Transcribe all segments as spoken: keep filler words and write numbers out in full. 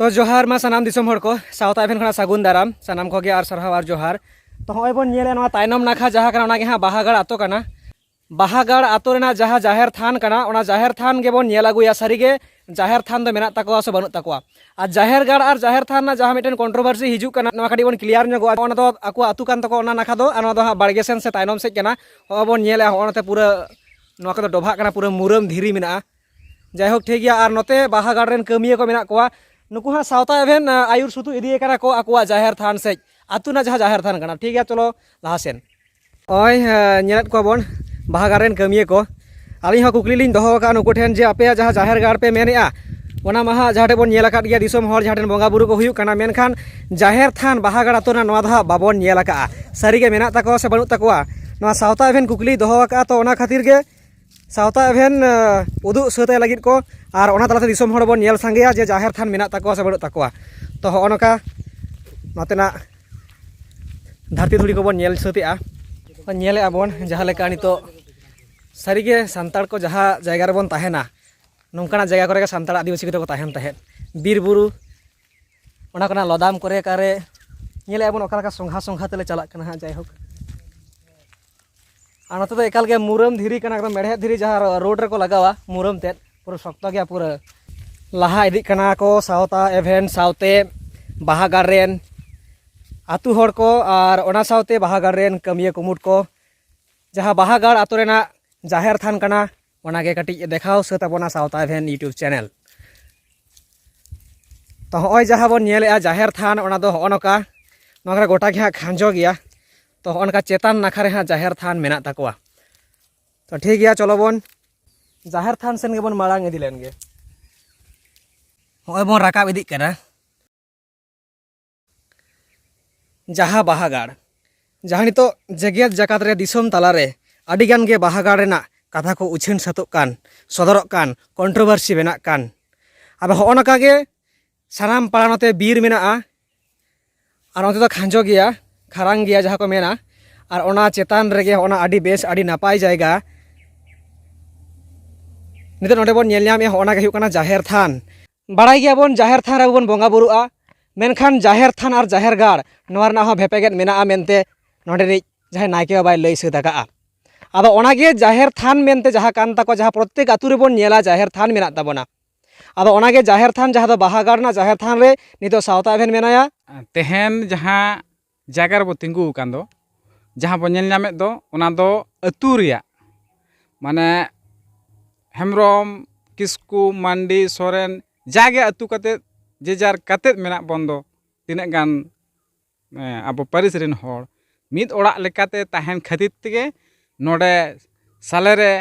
ᱛᱚ ᱡᱚᱦᱟᱨ ᱢᱟ ᱥᱟᱱᱟᱢ ᱫᱤᱥᱚᱢ ᱦᱚᱲ ᱠᱚ, ᱥᱟᱶᱛᱟ ᱮᱵᱷᱮᱱ ᱠᱷᱚᱱᱟᱜ ᱥᱟᱹᱜᱩᱱ ᱫᱟᱨᱟᱢ ᱥᱟᱱᱟᱢ ᱠᱚᱜᱮ ᱟᱨ ᱥᱟᱨᱦᱟᱣ ᱟᱨ ᱡᱚᱦᱟᱨ᱾ ᱛᱚ ᱦᱚᱸᱜᱼᱚᱭ ᱵᱚᱱ ᱧᱮᱞᱮᱫ ᱱᱚᱣᱟ ᱛᱟᱭᱱᱚᱢ ᱱᱟᱠᱷᱟ ᱡᱟᱦᱟᱸ ᱠᱟᱱᱟ, ᱚᱱᱟ ᱜᱮ ᱦᱟᱸᱜ ᱵᱟᱦᱟᱜᱟᱲ ᱟᱛᱳ ᱠᱟᱱᱟ᱾ ᱵᱟᱦᱟᱜᱟᱲ ᱟᱛᱳ ᱨᱮᱱᱟᱜ ᱡᱟᱦᱟᱸ ᱡᱟᱦᱮᱨ ᱛᱷᱟᱱ ᱠᱟᱱᱟ, ᱚᱱᱟ ᱡᱟᱦᱮᱨ ᱛᱷᱟᱱ ᱜᱮᱵᱚᱱ ᱧᱮᱞ ᱟᱹᱜᱩᱭᱟ, ᱥᱟᱹᱨᱤᱜᱮ ᱡᱟᱦᱮᱨ ᱛᱷᱟᱱ ᱫᱚ ᱢᱮᱱᱟᱜ ᱛᱟᱠᱚᱣᱟ ᱥᱮ ᱵᱟᱹᱱᱩᱜ ᱛᱟᱠᱚᱣᱟ᱾ ᱟᱨ ᱡᱟᱦᱮᱨ ᱜᱟᱲ ᱟᱨ ᱡᱟᱦᱮᱨ ᱛᱷᱟᱱ ᱨᱮᱱᱟᱜ ᱡᱟᱦᱟᱸ ᱢᱤᱫᱴᱮᱱ ᱠᱚᱱᱴᱨᱳᱵᱷᱟᱨᱥᱤ ᱦᱤᱡᱩᱜ ᱠᱟᱱᱟ, ᱱᱚᱣᱟ ᱠᱟᱹᱴᱤᱡ ᱵᱚᱱ ᱠᱞᱤᱭᱟᱨ ᱧᱚᱜᱚᱜᱼᱟ᱾ ᱚᱱᱟ ᱫᱚ ᱟᱠᱚ ᱟᱹᱛᱩ ᱠᱟᱱ ᱛᱟᱠᱚᱣᱟ ᱚᱱᱟ ᱱᱟᱠᱷᱟ ᱫᱚ, ᱟᱨ ᱱᱚᱣᱟ ᱫᱚ ᱦᱟᱸᱜ ᱵᱟᱲᱜᱮ ᱥᱮᱱ ᱥᱮ ᱛᱟᱭᱱᱚᱢ ᱥᱮᱫ ᱠᱟᱱᱟ᱾ ᱦᱚᱸᱜᱼᱚᱭ ᱵᱚᱱ ᱧᱮᱞᱮᱫᱼᱟ, ᱦᱚᱸᱜᱼᱚ ᱱᱚᱛᱮ ᱯᱩᱨᱟᱹ ᱱᱚᱣᱟ ᱠᱚᱫᱚ ᱰᱚᱵᱷᱟᱜ ᱠᱟᱱᱟ, ᱯᱩᱨᱟᱹ ᱢᱩᱨᱟᱹᱢ ᱫᱷᱤᱨᱤ ᱢᱮᱱᱟᱜᱼᱟ᱾ ᱡᱟᱭᱦᱳᱠ, ᱴᱷᱤᱠ ᱜᱮᱭᱟ᱾ ᱟᱨ ᱱᱚᱛᱮ ᱵᱟᱦᱟ ᱜᱟᱲ ᱨᱮᱱ ᱠᱟᱹᱢᱤᱭᱟᱹ ᱠᱚ ᱢᱮᱱᱟᱜ ᱠᱚᱣᱟ, ᱱᱩᱠᱩ ᱦᱟᱸᱜ ᱥᱟᱶᱛᱟ ᱮᱵᱷᱮᱱ, ᱟ, ᱟᱹᱭᱩᱨ ᱥᱩᱛᱩᱜ ᱤᱫᱤᱭᱮ ᱠᱟᱱᱟ ᱠᱚ ᱟᱠᱚᱣᱟᱜ ᱡᱟᱦᱮᱨ ᱛᱷᱟᱱ ᱥᱮᱫ, ᱟᱹᱛᱩ ᱨᱮᱱᱟᱜ ᱡᱟᱦᱟᱸ ᱡᱟᱦᱮᱨ ᱛᱷᱟᱱ ᱠᱟᱱᱟ᱾ ᱴᱷᱤᱠ ᱜᱮᱭᱟ, ᱪᱚᱞᱚ ᱞᱟᱦᱟ ᱥᱮᱱ᱾ ᱱᱚᱜᱼᱚᱭ, ᱮ, ᱧᱮᱞᱮᱫ ᱠᱚᱣᱟ ᱵᱚᱱ ᱵᱟᱦᱟ ᱜᱟᱲ ᱨᱮᱱ ᱠᱟᱹᱢᱤᱭᱟᱹ ᱠᱚ᱾ ᱟᱹᱞᱤᱧ ᱦᱚᱸ ᱠᱩᱠᱞᱤ ᱞᱤᱧ ᱫᱚᱦᱚ ᱟᱠᱟᱫᱼᱟ ᱱᱩᱠᱩ ᱴᱷᱮᱱ ᱡᱮ, ᱟᱯᱮᱭᱟᱜ ᱡᱟᱦᱟᱸ ᱡᱟᱦᱮᱨ ᱜᱟᱲ ᱯᱮ ᱢᱮᱱᱮᱫᱼᱟ, ᱚᱱᱟ ᱢᱟ ᱦᱟᱸᱜ ᱡᱟᱦᱟᱸ ᱴᱷᱮᱱ ᱵᱚᱱ ᱧᱮᱞ ᱟᱠᱟᱫ ᱜᱮᱭᱟ, ᱫᱤᱥᱚᱢ ᱦᱚᱲ ᱡᱟᱦᱟᱸ ᱴᱷᱮᱱ ᱵᱚᱸᱜᱟ ᱵᱩᱨᱩ ᱠᱚ ᱦᱩᱭᱩᱜ ᱠᱟᱱᱟ, ᱢᱮᱱᱠᱷᱟᱱ ᱡᱟᱦᱮᱨ ᱛᱷᱟᱱ ᱵᱟᱦᱟ ᱜᱟᱲ ᱟᱛᱳ ᱨᱮᱱᱟᱜ ᱱᱚᱣᱟ ᱫᱚ ᱦᱟᱸᱜ ᱵᱟᱵᱚᱱ ᱧᱮᱞ ᱟᱠᱟᱫᱼᱟ᱾ ᱥᱟᱹᱨᱤᱜᱮ ᱢᱮᱱᱟᱜ ᱛᱟᱠᱚᱣᱟ ᱥᱮ ᱵᱟᱹᱱᱩᱜ ᱛᱟᱠᱚᱣᱟ, ᱱᱚᱣᱟ ᱥᱟᱶᱛᱟ ᱮᱵᱷᱮᱱ ᱠᱩᱠᱞᱤᱭ ᱫᱚᱦᱚ ᱟᱠᱟᱫᱼᱟ᱾ ᱛᱚ ᱚᱱᱟ ᱠᱷᱟᱹᱛᱤᱨ ᱜᱮ ᱥᱟᱶᱛᱟ ᱮᱵᱷᱮᱱ, ᱮ, ᱩᱫᱩᱜ ᱥᱟᱹᱛ ᱟᱭ ᱞᱟᱹᱜᱤᱫ ᱠᱚ, ᱟᱨ ᱚᱱᱟ ᱛᱟᱞᱟᱛᱮ ᱫᱤᱥᱚᱢ ᱦᱚᱲ ᱵᱚᱱ ᱧᱮᱞ ᱥᱟᱸᱜᱮᱭᱟ ᱡᱮ ᱡᱟᱦᱮᱨ ᱛᱷᱟᱱ ᱢᱮᱱᱟᱜ ᱛᱟᱠᱚᱣᱟ ᱥᱮ ᱵᱟᱹᱱᱩᱜ ᱛᱟᱠᱚᱣᱟ᱾ ᱛᱚ ᱦᱚᱸᱜᱼᱚ ᱱᱚᱝᱠᱟ ᱱᱚᱛᱮᱱᱟᱜ ᱫᱷᱟᱹᱨᱛᱤ ᱫᱷᱩᱲᱤ ᱠᱚᱵᱚᱱ ᱧᱮᱞ ᱥᱟᱹᱛᱮᱜᱼᱟ᱾ ᱧᱮᱞᱮᱜᱼᱟ ᱵᱚᱱ ᱡᱟᱦᱟᱸ ᱞᱮᱠᱟ ᱱᱤᱛᱚᱜ ᱥᱟᱹᱨᱤᱜᱮ ᱥᱟᱱᱛᱟᱲ ᱠᱚ ᱡᱟᱦᱟᱸ ᱡᱟᱭᱜᱟ ᱨᱮᱵᱚᱱ ᱛᱟᱦᱮᱱᱟ, ᱱᱚᱝᱠᱟᱱᱟᱜ ᱡᱟᱭᱜᱟ ᱠᱚᱨᱮ ᱜᱮ ᱥᱟᱱᱛᱟᱲ ᱟᱹᱫᱤᱵᱟᱹᱥᱤ ᱠᱚᱫᱚ ᱠᱚ ᱛᱟᱦᱮᱱ ᱛᱟᱦᱮᱸᱫ᱾ ᱵᱤᱨ ᱵᱩᱨᱩ, ᱚᱱᱟ ᱠᱚᱨᱮᱱᱟᱜ ᱞᱚᱫᱟᱢ ᱠᱚᱨᱮ ᱚᱠᱟᱨᱮ ᱧᱮᱞᱮᱜᱼᱟ ᱵᱚᱱ ᱚᱠᱟ ᱞᱮᱠᱟ ᱥᱚᱸᱜᱷᱟ ᱥᱚᱸᱜᱷᱟ ᱛᱮᱞᱮ ᱪᱟᱞᱟᱜ ᱠᱟᱱᱟ ᱦᱟᱸᱜ᱾ ᱡᱟᱭᱦᱳᱠ, ᱟᱨ ᱱᱚᱛᱮ ᱫᱚ ᱮᱠᱟᱞ ᱜᱮ ᱢᱩᱨᱟᱹᱢ ᱫᱷᱤᱨᱤ ᱠᱟᱱᱟ, ᱮᱠᱫᱚᱢ ᱢᱮᱲᱦᱮᱫ ᱫᱷᱤᱨᱤ ᱡᱟᱦᱟᱸ ᱨᱳ-, ᱨᱳᱰ ᱨᱮᱠᱚ ᱞᱟᱜᱟᱣᱟ, ᱢᱩᱨᱟᱹᱢ ᱛᱮᱫ ᱯᱩᱨᱟᱹ ᱥᱚᱠᱛᱚ ᱜᱮᱭᱟ ᱯᱩᱨᱟᱹ᱾ ᱞᱟᱦᱟ ᱤᱫᱤᱜ ᱠᱟᱱᱟ ᱠᱚ ᱥᱟᱶᱛᱟ ᱮᱵᱷᱮᱱ ᱥᱟᱶᱛᱮ ᱵᱟᱦᱟ ᱜᱟᱲ ᱨᱮᱱ ᱟᱹᱛᱩ ᱦᱚᱲ ᱠᱚ ᱟᱨ ᱚᱱᱟ ᱥᱟᱶᱛᱮ ᱵᱟᱦᱟ ᱜᱟᱲ ᱨᱮᱱ ᱠᱟᱹᱢᱤᱭᱟᱹ ᱠᱩᱢᱩᱴ ᱠᱚ᱾ ᱡᱟᱦᱟᱸ ᱵᱟᱦᱟ ᱜᱟᱲ ᱟᱛᱳ ᱨᱮᱱᱟᱜ ᱡᱟᱦᱮᱨ ᱛᱷᱟᱱ ᱠᱟᱱᱟ, ᱚᱱᱟᱜᱮ ᱠᱟᱹᱴᱤᱡ ᱫᱮᱠᱷᱟᱣ ᱥᱟᱹᱛ ᱟᱵᱚᱱᱟ ᱥᱟᱶᱛᱟ ᱮᱵᱷᱮᱱ YouTube ᱪᱮᱱᱮᱞ᱾ ᱛᱚ ᱦᱚᱸᱜᱼᱚᱭ ᱡᱟᱦᱟᱸ ᱵᱚᱱ ᱧᱮᱞᱮᱜᱼᱟ ᱡᱟᱦᱮᱨ ᱛᱷᱟᱱ, ᱚᱱᱟ ᱫᱚ ᱦᱚᱸᱜᱼᱚ ᱱᱚᱝᱠᱟ, ᱱᱚᱣᱟ ᱠᱚᱨᱮ ᱜᱚᱴᱟ ᱜᱮ ᱦᱟᱸᱜ ᱠᱷᱟᱸᱡᱚ ᱜᱮᱭᱟ᱾ ᱛᱚ ᱦᱚᱸᱜᱼᱚ ᱱᱚᱝᱠᱟ ᱪᱮᱛᱟᱱ ᱱᱟᱠᱷᱟ ᱨᱮ ᱦᱟᱸᱜ ᱡᱟᱦᱮᱨ ᱛᱷᱟᱱ ᱢᱮᱱᱟᱜ ᱛᱟᱠᱚᱣᱟ᱾ ᱛᱚ ᱴᱷᱤᱠ ᱜᱮᱭᱟ, ᱪᱚᱞᱚ ᱵᱚᱱ ᱡᱟᱦᱮᱨ ᱛᱷᱟᱱ ᱥᱮᱱ ᱜᱮᱵᱚᱱ ᱢᱟᱲᱟᱝ ᱤᱫᱤ ᱞᱮᱱ ᱜᱮ᱾ ᱦᱚᱸᱜᱼᱚᱭ ᱵᱚᱱ ᱨᱟᱠᱟᱵ ᱤᱫᱤᱜ ᱠᱟᱱᱟ ᱡᱟᱦᱟᱸ ᱵᱟᱦᱟ ᱜᱟᱲ, ᱡᱟᱦᱟᱸ ᱱᱤᱛᱚᱜ ᱡᱮᱜᱮᱛ ᱡᱟᱠᱟᱛ ᱨᱮ, ᱫᱤᱥᱚᱢ ᱛᱟᱞᱟᱨᱮ ᱟᱹᱰᱤᱜᱟᱱ ᱜᱮ ᱵᱟᱦᱟ ᱜᱟᱲ ᱨᱮᱱᱟᱜ ᱠᱟᱛᱷᱟ ᱠᱚ ᱩᱪᱷᱟᱹᱱ ᱥᱟᱹᱛᱚᱜ ᱠᱟᱱ, ᱥᱚᱫᱚᱨᱚᱜ ᱠᱟᱱ, ᱠᱚᱱᱴᱨᱳᱵᱷᱟᱨᱥᱤ ᱵᱮᱱᱟᱜ ᱠᱟᱱ᱾ ᱟᱫᱚ ᱦᱚᱸᱜᱼᱚ ᱱᱚᱝᱠᱟ ᱜᱮ ᱥᱟᱱᱟᱢ ᱯᱟᱲᱟ ᱱᱚᱛᱮ ᱵᱤᱨ ᱢᱮᱱᱟᱜᱼᱟ, ᱟᱨ ᱚᱱᱛᱮ ᱫᱚ ᱠᱷᱟᱸᱡᱚ ᱜᱮᱭᱟ, ᱠᱷᱟᱨᱟᱝ ᱜᱮᱭᱟ ᱡᱟᱦᱟᱸ ᱠᱚ ᱢᱮᱱᱟ᱾ ᱟᱨ ᱚᱱᱟ ᱪᱮᱛᱟᱱ ᱨᱮᱜᱮ ᱚᱱᱟ ᱟᱹᱰᱤ ᱵᱮᱥ, ᱟᱹᱰᱤ ᱱᱟᱯᱟᱭ ᱡᱟᱭᱜᱟ᱾ ᱱᱤᱛᱚᱜ ᱱᱚᱰᱮ ᱵᱚᱱ ᱧᱮᱞ ᱧᱟᱢᱮᱫᱼᱟ, ᱚᱱᱟ ᱜᱮ ᱦᱩᱭᱩᱜ ᱠᱟᱱᱟ ᱡᱟᱦᱮᱨ ᱛᱷᱟᱱ᱾ ᱵᱟᱲᱟᱭ ᱜᱮᱭᱟᱵᱚᱱ, ᱡᱟᱦᱮᱨ ᱛᱷᱟᱱ ᱨᱮ ᱟᱵᱚ ᱵᱚᱱ ᱵᱚᱸᱜᱟ ᱵᱩᱨᱩᱜᱼᱟ, ᱢᱮᱱᱠᱷᱟᱱ ᱡᱟᱦᱮᱨ ᱛᱷᱟᱱ ᱟᱨ ᱡᱟᱦᱮᱨ ᱜᱟᱲ, ᱱᱚᱣᱟ ᱨᱮᱱᱟᱜ ᱦᱚᱸ ᱵᱷᱮᱯᱮᱜᱮᱫ ᱢᱮᱱᱟᱜᱼᱟ ᱢᱮᱱᱛᱮ ᱱᱚᱰᱮᱱᱤᱡ ᱡᱟᱦᱟᱸᱭ ᱱᱟᱭᱠᱮ ᱵᱟᱵᱟᱭ ᱞᱟᱹᱭ ᱥᱟᱹᱛ ᱟᱠᱟᱫᱼᱟ᱾ ᱟᱫᱚ ᱚᱱᱟᱜᱮ ᱡᱟᱦᱮᱨ ᱛᱷᱟᱱ ᱢᱮᱱᱛᱮ ᱡᱟᱦᱟᱸ ᱠᱟᱱ ᱛᱟᱠᱚᱣᱟ, ᱡᱟᱦᱟᱸ ᱯᱨᱚᱛᱛᱮᱠ ᱟᱹᱛᱩ ᱨᱮᱵᱚᱱ ᱧᱮᱞᱟ ᱡᱟᱦᱮᱨ ᱛᱷᱟᱱ ᱢᱮᱱᱟᱜ ᱛᱟᱵᱚᱱᱟ᱾ ᱟᱫᱚ ᱚᱱᱟᱜᱮ ᱡᱟᱦᱮᱨ ᱛᱷᱟᱱ, ᱡᱟᱦᱟᱸ ᱫᱚ ᱵᱟᱦᱟ ᱜᱟᱲ ᱨᱮᱱᱟᱜ ᱡᱟᱦᱮᱨ ᱛᱷᱟᱱ ᱨᱮ ᱱᱤᱛᱚᱜ ᱥᱟᱶᱛᱟ ᱮᱵᱷᱮᱱ ᱢᱮᱱᱟᱭᱟ᱾ ᱛᱮᱦᱮᱧ ᱡᱟᱦᱟᱸ ᱡᱟᱭᱜᱟ ᱨᱮᱵᱚ ᱛᱤᱸᱜᱩ ᱟᱠᱟᱱ ᱫᱚ, ᱡᱟᱦᱟᱸ ᱵᱚ ᱧᱮᱞ ᱧᱟᱢᱮᱫ ᱫᱚ, ᱚᱱᱟ ᱫᱚ ᱟᱹᱛᱩ ᱨᱮᱭᱟᱜ, ᱢᱟᱱᱮ, ᱦᱮᱢᱵᱨᱚᱢ, ᱠᱤᱥᱠᱩ, ᱢᱟᱱᱰᱤ, ᱥᱚᱨᱮᱱ, ᱡᱟᱜᱮ ᱟᱹᱛᱩ ᱠᱟᱛᱮᱫ, ᱡᱮ ᱡᱟᱨ ᱠᱟᱛᱮᱫ ᱢᱮᱱᱟᱜ ᱵᱚᱱ ᱫᱚ, ᱛᱤᱱᱟᱹᱜ ᱜᱟᱱ, ᱮᱸ, ᱟᱵᱚ ᱯᱟᱹᱨᱤᱥ ᱨᱮᱱ ᱦᱚᱲ ᱢᱤᱫ ᱚᱲᱟᱜ ᱞᱮᱠᱟᱛᱮ ᱛᱟᱦᱮᱱ ᱠᱷᱟᱹᱛᱤᱨ ᱛᱮᱜᱮ ᱱᱚᱰᱮ ᱥᱟᱞᱮ ᱨᱮ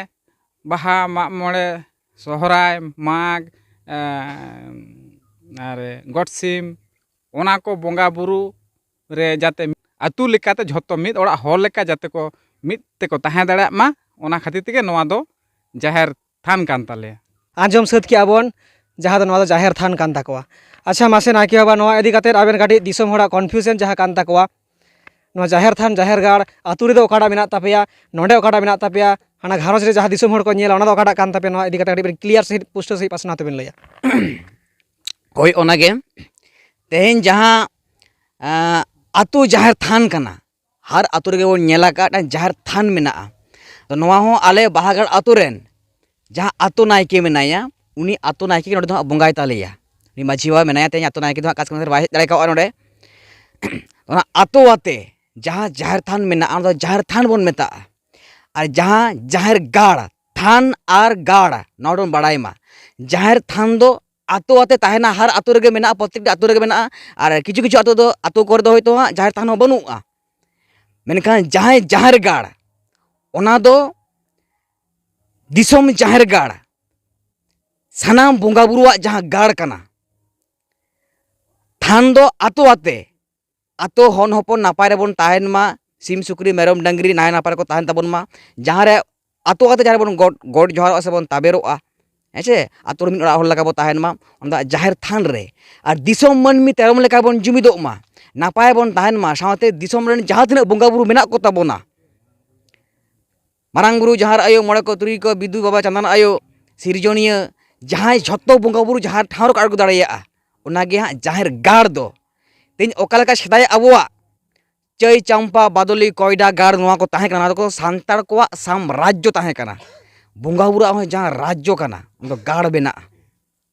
ᱵᱟᱦᱟ, ᱢᱟᱜ ᱢᱚᱬᱮ, ᱥᱚᱦᱨᱟᱭ, ᱢᱟᱜᱽ, ᱮᱸ, ᱟᱨ ᱜᱚᱴ ᱥᱤᱢ, ᱚᱱᱟ ᱠᱚ ᱵᱚᱸᱜᱟ ᱵᱩᱨᱩ ᱨᱮ ᱡᱟᱛᱮ ᱟᱹᱛᱩ ᱞᱮᱠᱟᱛᱮ ᱡᱷᱚᱛᱚ ᱢᱤᱫ ᱚᱲᱟᱜ ᱦᱚᱲ ᱞᱮᱠᱟ ᱡᱟᱛᱮ ᱠᱚ ᱢᱤᱫ ᱛᱮᱠᱚ ᱛᱟᱦᱮᱸ ᱫᱟᱲᱮᱭᱟᱜ ᱢᱟ, ᱚᱱᱟ ᱠᱷᱟᱹᱛᱤᱨ ᱛᱮᱜᱮ ᱱᱚᱣᱟ ᱫᱚ ᱡᱟᱦᱮᱨ ᱛᱷᱟᱱ ᱠᱟᱱ ᱛᱟᱞᱮᱭᱟ᱾ ᱟᱸᱡᱚᱢ ᱥᱟᱹᱛ ᱠᱮᱜᱼᱟ ᱵᱚᱱ, ᱡᱟᱦᱟᱸ ᱫᱚ ᱱᱚᱣᱟ ᱫᱚ ᱡᱟᱦᱮᱨ ᱛᱷᱟᱱ ᱠᱟᱱ ᱛᱟᱠᱚᱣᱟ᱾ ᱟᱪᱪᱷᱟ, ᱢᱟᱥᱮ ᱱᱟᱭᱠᱮ ᱵᱟᱵᱟ, ᱱᱚᱣᱟ ᱤᱫᱤ ᱠᱟᱛᱮᱫ ᱟᱵᱮᱱ ᱠᱟᱹᱴᱤᱡ ᱫᱤᱥᱚᱢ ᱦᱚᱲᱟᱜ confusion ᱡᱟᱦᱟᱸ ᱠᱟᱱ ᱛᱟᱠᱚᱣᱟ, ᱱᱚᱣᱟ ᱡᱟᱦᱮᱨ ᱛᱷᱟᱱ, ᱡᱟᱦᱮᱨ ᱜᱟᱲ, ᱟᱹᱛᱩ ᱨᱮᱫᱚ ᱚᱠᱟᱴᱟᱜ ᱢᱮᱱᱟᱜ ᱛᱟᱯᱮᱭᱟ, ᱱᱚᱰᱮ ᱚᱠᱟᱴᱟᱜ ᱢᱮᱱᱟᱜ ᱛᱟᱯᱮᱭᱟ, ᱦᱟᱱᱟ ᱜᱷᱟᱨᱚᱸᱡᱽ ᱨᱮ ᱡᱟᱦᱟᱸ ᱫᱤᱥᱚᱢ ᱦᱚᱲ ᱠᱚ ᱧᱮᱞᱟ, ᱚᱱᱟ ᱫᱚ ᱚᱠᱟᱴᱟᱜ ᱠᱟᱱ ᱛᱟᱯᱮᱭᱟ, ᱱᱚᱣᱟ ᱤᱫᱤ ᱠᱟᱛᱮᱫ ᱠᱟᱹᱴᱤᱡ ᱵᱮᱱ clear ᱥᱟᱺᱦᱤᱡ, ᱯᱩᱥᱴᱟᱹᱣ ᱥᱟᱺᱦᱤᱡ ᱯᱟᱥᱱᱟᱣ ᱛᱮᱵᱮᱱ ᱞᱟᱹᱭᱟ᱾ ᱦᱳᱭ, ᱚᱱᱟᱜᱮ᱾ ᱛᱮᱦᱮᱧ ᱡᱟᱦᱟᱸ, ᱟᱸ, ᱟᱹᱛᱩ ᱡᱟᱦᱮᱨ ᱛᱷᱟᱱ ᱠᱟᱱᱟ, ᱦᱟᱨ ᱟᱹᱛᱩ ᱨᱮᱜᱮ ᱵᱚᱱ ᱧᱮᱞ ᱟᱠᱟᱫ ᱡᱟᱦᱮᱨ ᱛᱷᱟᱱ ᱢᱮᱱᱟᱜᱼᱟ᱾ ᱛᱚ, ᱱᱚᱣᱟ ᱦᱚᱸ ᱟᱞᱮ ᱵᱟᱦᱟᱜᱟᱲ ᱟᱹᱛᱩ ᱨᱮᱱ ᱡᱟᱦᱟᱸ ᱟᱹᱛᱩ ᱱᱟᱭᱠᱮ ᱢᱮᱱᱟᱭᱟ, ᱩᱱᱤ ᱟᱹᱛᱩ ᱱᱟᱭᱠᱮ ᱜᱮ ᱱᱚᱰᱮ ᱫᱚ ᱦᱟᱸᱜ ᱵᱚᱸᱜᱟᱭ ᱛᱟᱞᱮᱭᱟ᱾ ᱩᱱᱤ ᱢᱟᱹᱡᱷᱤ ᱵᱟᱵᱟ ᱢᱮᱱᱟᱭᱟ, ᱛᱮᱦᱮᱧ ᱟᱹᱛᱩ ᱱᱟᱭᱠᱮ ᱫᱚ ᱦᱟᱸᱜ ᱚᱠᱟ ᱥᱮᱫ ᱵᱟᱭ ᱦᱮᱡ ᱫᱟᱲᱮ ᱠᱟᱣᱜᱼᱟ ᱱᱚᱰᱮ᱾ ᱚᱱᱟ ᱟᱹᱛᱩ ᱟᱛᱮ ᱡᱟᱦᱟᱸ ᱡᱟᱦᱮᱨ ᱛᱷᱟᱱ ᱢᱮᱱᱟᱜᱼᱟ, ᱚᱱᱟ ᱫᱚ ᱡᱟᱦᱮᱨ ᱛᱷᱟᱱ ᱵᱚᱱ ᱢᱮᱛᱟᱜᱼᱟ᱾ ᱟᱨ ᱡᱟᱦᱟᱸ ᱡᱟᱦᱮᱨ ᱜᱟᱲ, ᱛᱷᱟᱱ ᱟᱨ ᱜᱟᱲ, ᱱᱚᱣᱟ ᱵᱚᱱ ᱵᱟᱲᱟᱭ ᱢᱟ᱾ ᱡᱟᱦᱮᱨ ᱛᱷᱟᱱ ᱫᱚ ᱟᱛᱳ ᱟᱛᱮ ᱛᱟᱦᱮᱱᱟ, ᱦᱟᱨ ᱟᱛᱳ ᱨᱮᱜᱮ ᱢᱮᱱᱟᱜᱼᱟ, ᱯᱨᱚᱛᱮᱠᱴᱤ ᱟᱛᱳ ᱨᱮᱜᱮ ᱢᱮᱱᱟᱜᱼᱟ᱾ ᱟᱨ ᱠᱤᱪᱷᱩ ᱠᱤᱪᱷᱩ ᱟᱛᱳ ᱫᱚ, ᱟᱛᱳ ᱠᱚᱨᱮ ᱫᱚ ᱦᱚᱭᱛᱳ ᱦᱟᱸᱜ ᱡᱟᱦᱮᱨ ᱛᱷᱟᱱ ᱦᱚᱸ ᱵᱟᱹᱱᱩᱜᱼᱟ, ᱢᱮᱱᱠᱷᱟᱱ ᱡᱟᱦᱟᱸᱭ ᱡᱟᱦᱮᱨ ᱜᱟᱲ, ᱚᱱᱟ ᱫᱚ ᱫᱤᱥᱚᱢ ᱡᱟᱦᱮᱨ ᱜᱟᱲ, ᱥᱟᱱᱟᱢ ᱵᱚᱸᱜᱟ ᱵᱩᱨᱩᱣᱟᱜ ᱡᱟᱦᱟᱸ ᱜᱟᱲ ᱠᱟᱱᱟ᱾ ᱛᱷᱟᱱ ᱫᱚ ᱟᱛᱳ ᱟᱛᱮ, ᱟᱛᱳ ᱦᱚᱱ ᱦᱚᱯᱚᱱ ᱱᱟᱯᱟᱭ ᱨᱮᱵᱚᱱ ᱛᱟᱦᱮᱱ ᱢᱟ, ᱥᱤᱢ ᱥᱩᱠᱨᱤ ᱢᱮᱨᱚᱢ ᱰᱟᱹᱝᱨᱤ ᱱᱟᱭ ᱱᱟᱯᱟᱭ ᱨᱮᱠᱚ ᱛᱟᱦᱮᱱ ᱛᱟᱵᱚᱱ ᱢᱟ᱾ ᱡᱟᱦᱟᱸ ᱨᱮ ᱟᱛᱳ ᱠᱟᱛᱮ ᱡᱟᱦᱟᱸ ᱨᱮᱵᱚᱱ ᱜᱚᱰ, ᱜᱚᱰ ᱡᱚᱦᱟᱨᱚᱜᱼᱟ ᱥᱮᱵᱚᱱ ᱛᱟᱵᱮᱨᱚᱜᱼᱟ, ᱦᱮᱸ ᱥᱮ, ᱟᱛᱳ ᱨᱮ ᱢᱤᱫ ᱚᱲᱟᱜ ᱦᱚᱲ ᱞᱮᱠᱟ ᱵᱚᱱ ᱛᱟᱦᱮᱱ ᱢᱟ, ᱚᱱᱟ ᱫᱚ ᱡᱟᱦᱮᱨ ᱛᱷᱟᱱ ᱨᱮ᱾ ᱟᱨ ᱫᱤᱥᱚᱢ ᱢᱟᱹᱱᱢᱤ ᱛᱮᱨᱚᱢ ᱞᱮᱠᱟ ᱵᱚᱱ ᱡᱩᱢᱤᱫᱚᱜ ᱢᱟ, ᱱᱟᱯᱟᱭ ᱵᱚᱱ ᱛᱟᱦᱮᱱ ᱢᱟ, ᱥᱟᱶᱛᱮ ᱫᱤᱥᱚᱢ ᱨᱮᱱ ᱡᱟᱦᱟᱸ ᱛᱤᱱᱟᱹᱜ ᱵᱚᱸᱜᱟ ᱵᱩᱨᱩ ᱢᱮᱱᱟᱜ ᱠᱚ ᱛᱟᱵᱚᱱᱟ, ᱢᱟᱨᱟᱝ ᱵᱩᱨᱩ, ᱡᱟᱦᱮᱨ ᱟᱭᱳ, ᱢᱚᱬᱮ ᱠᱚ ᱛᱩᱨᱩᱭ ᱠᱚ, ᱵᱤᱫᱩ ᱵᱟᱵᱟ ᱪᱟᱸᱫᱟᱱ ᱟᱭᱳ, ᱥᱤᱨᱡᱚᱱᱤᱭᱟᱹ, ᱡᱟᱦᱟᱸᱭ ᱡᱷᱚᱛᱚ ᱵᱚᱸᱜᱟ ᱵᱩᱨᱩ ᱡᱟᱦᱟᱸ ᱴᱷᱟᱶ ᱨᱮᱠᱚ ᱟᱬᱜᱚ ᱫᱟᱲᱮᱭᱟᱜᱼᱟ, ᱚᱱᱟᱜᱮ ᱦᱟᱸᱜ ᱡᱟᱦᱮᱨ ᱜᱟᱲ ᱫᱚ᱾ ᱛᱮᱦᱮᱧ ᱚᱠᱟ ᱞᱮᱠᱟ ᱥᱮᱫᱟᱭ ᱟᱵᱚᱣᱟᱜ ᱪᱟᱹᱭ, ᱪᱟᱢᱯᱟ, ᱵᱟᱫᱚᱞᱤ, ᱠᱚᱭᱰᱟ, ᱜᱟᱲ ᱱᱚᱣᱟ ᱠᱚ ᱛᱟᱦᱮᱸ ᱠᱟᱱᱟ, ᱱᱚᱣᱟ ᱫᱚᱠᱚ ᱥᱟᱱᱛᱟᱲ ᱠᱚᱣᱟᱜ ᱥᱟᱢᱨᱟᱡᱽᱡᱚ ᱛᱟᱦᱮᱸ ᱠᱟᱱᱟ᱾ ᱵᱚᱸᱜᱟ ᱵᱩᱨᱩᱣᱟᱜ ᱦᱚᱸ ᱡᱟᱦᱟᱸ ᱨᱟᱡᱽᱡᱚ ᱠᱟᱱᱟ, ᱚᱱᱟ ᱫᱚ ᱜᱟᱲ ᱢᱮᱱᱟᱜᱼᱟ᱾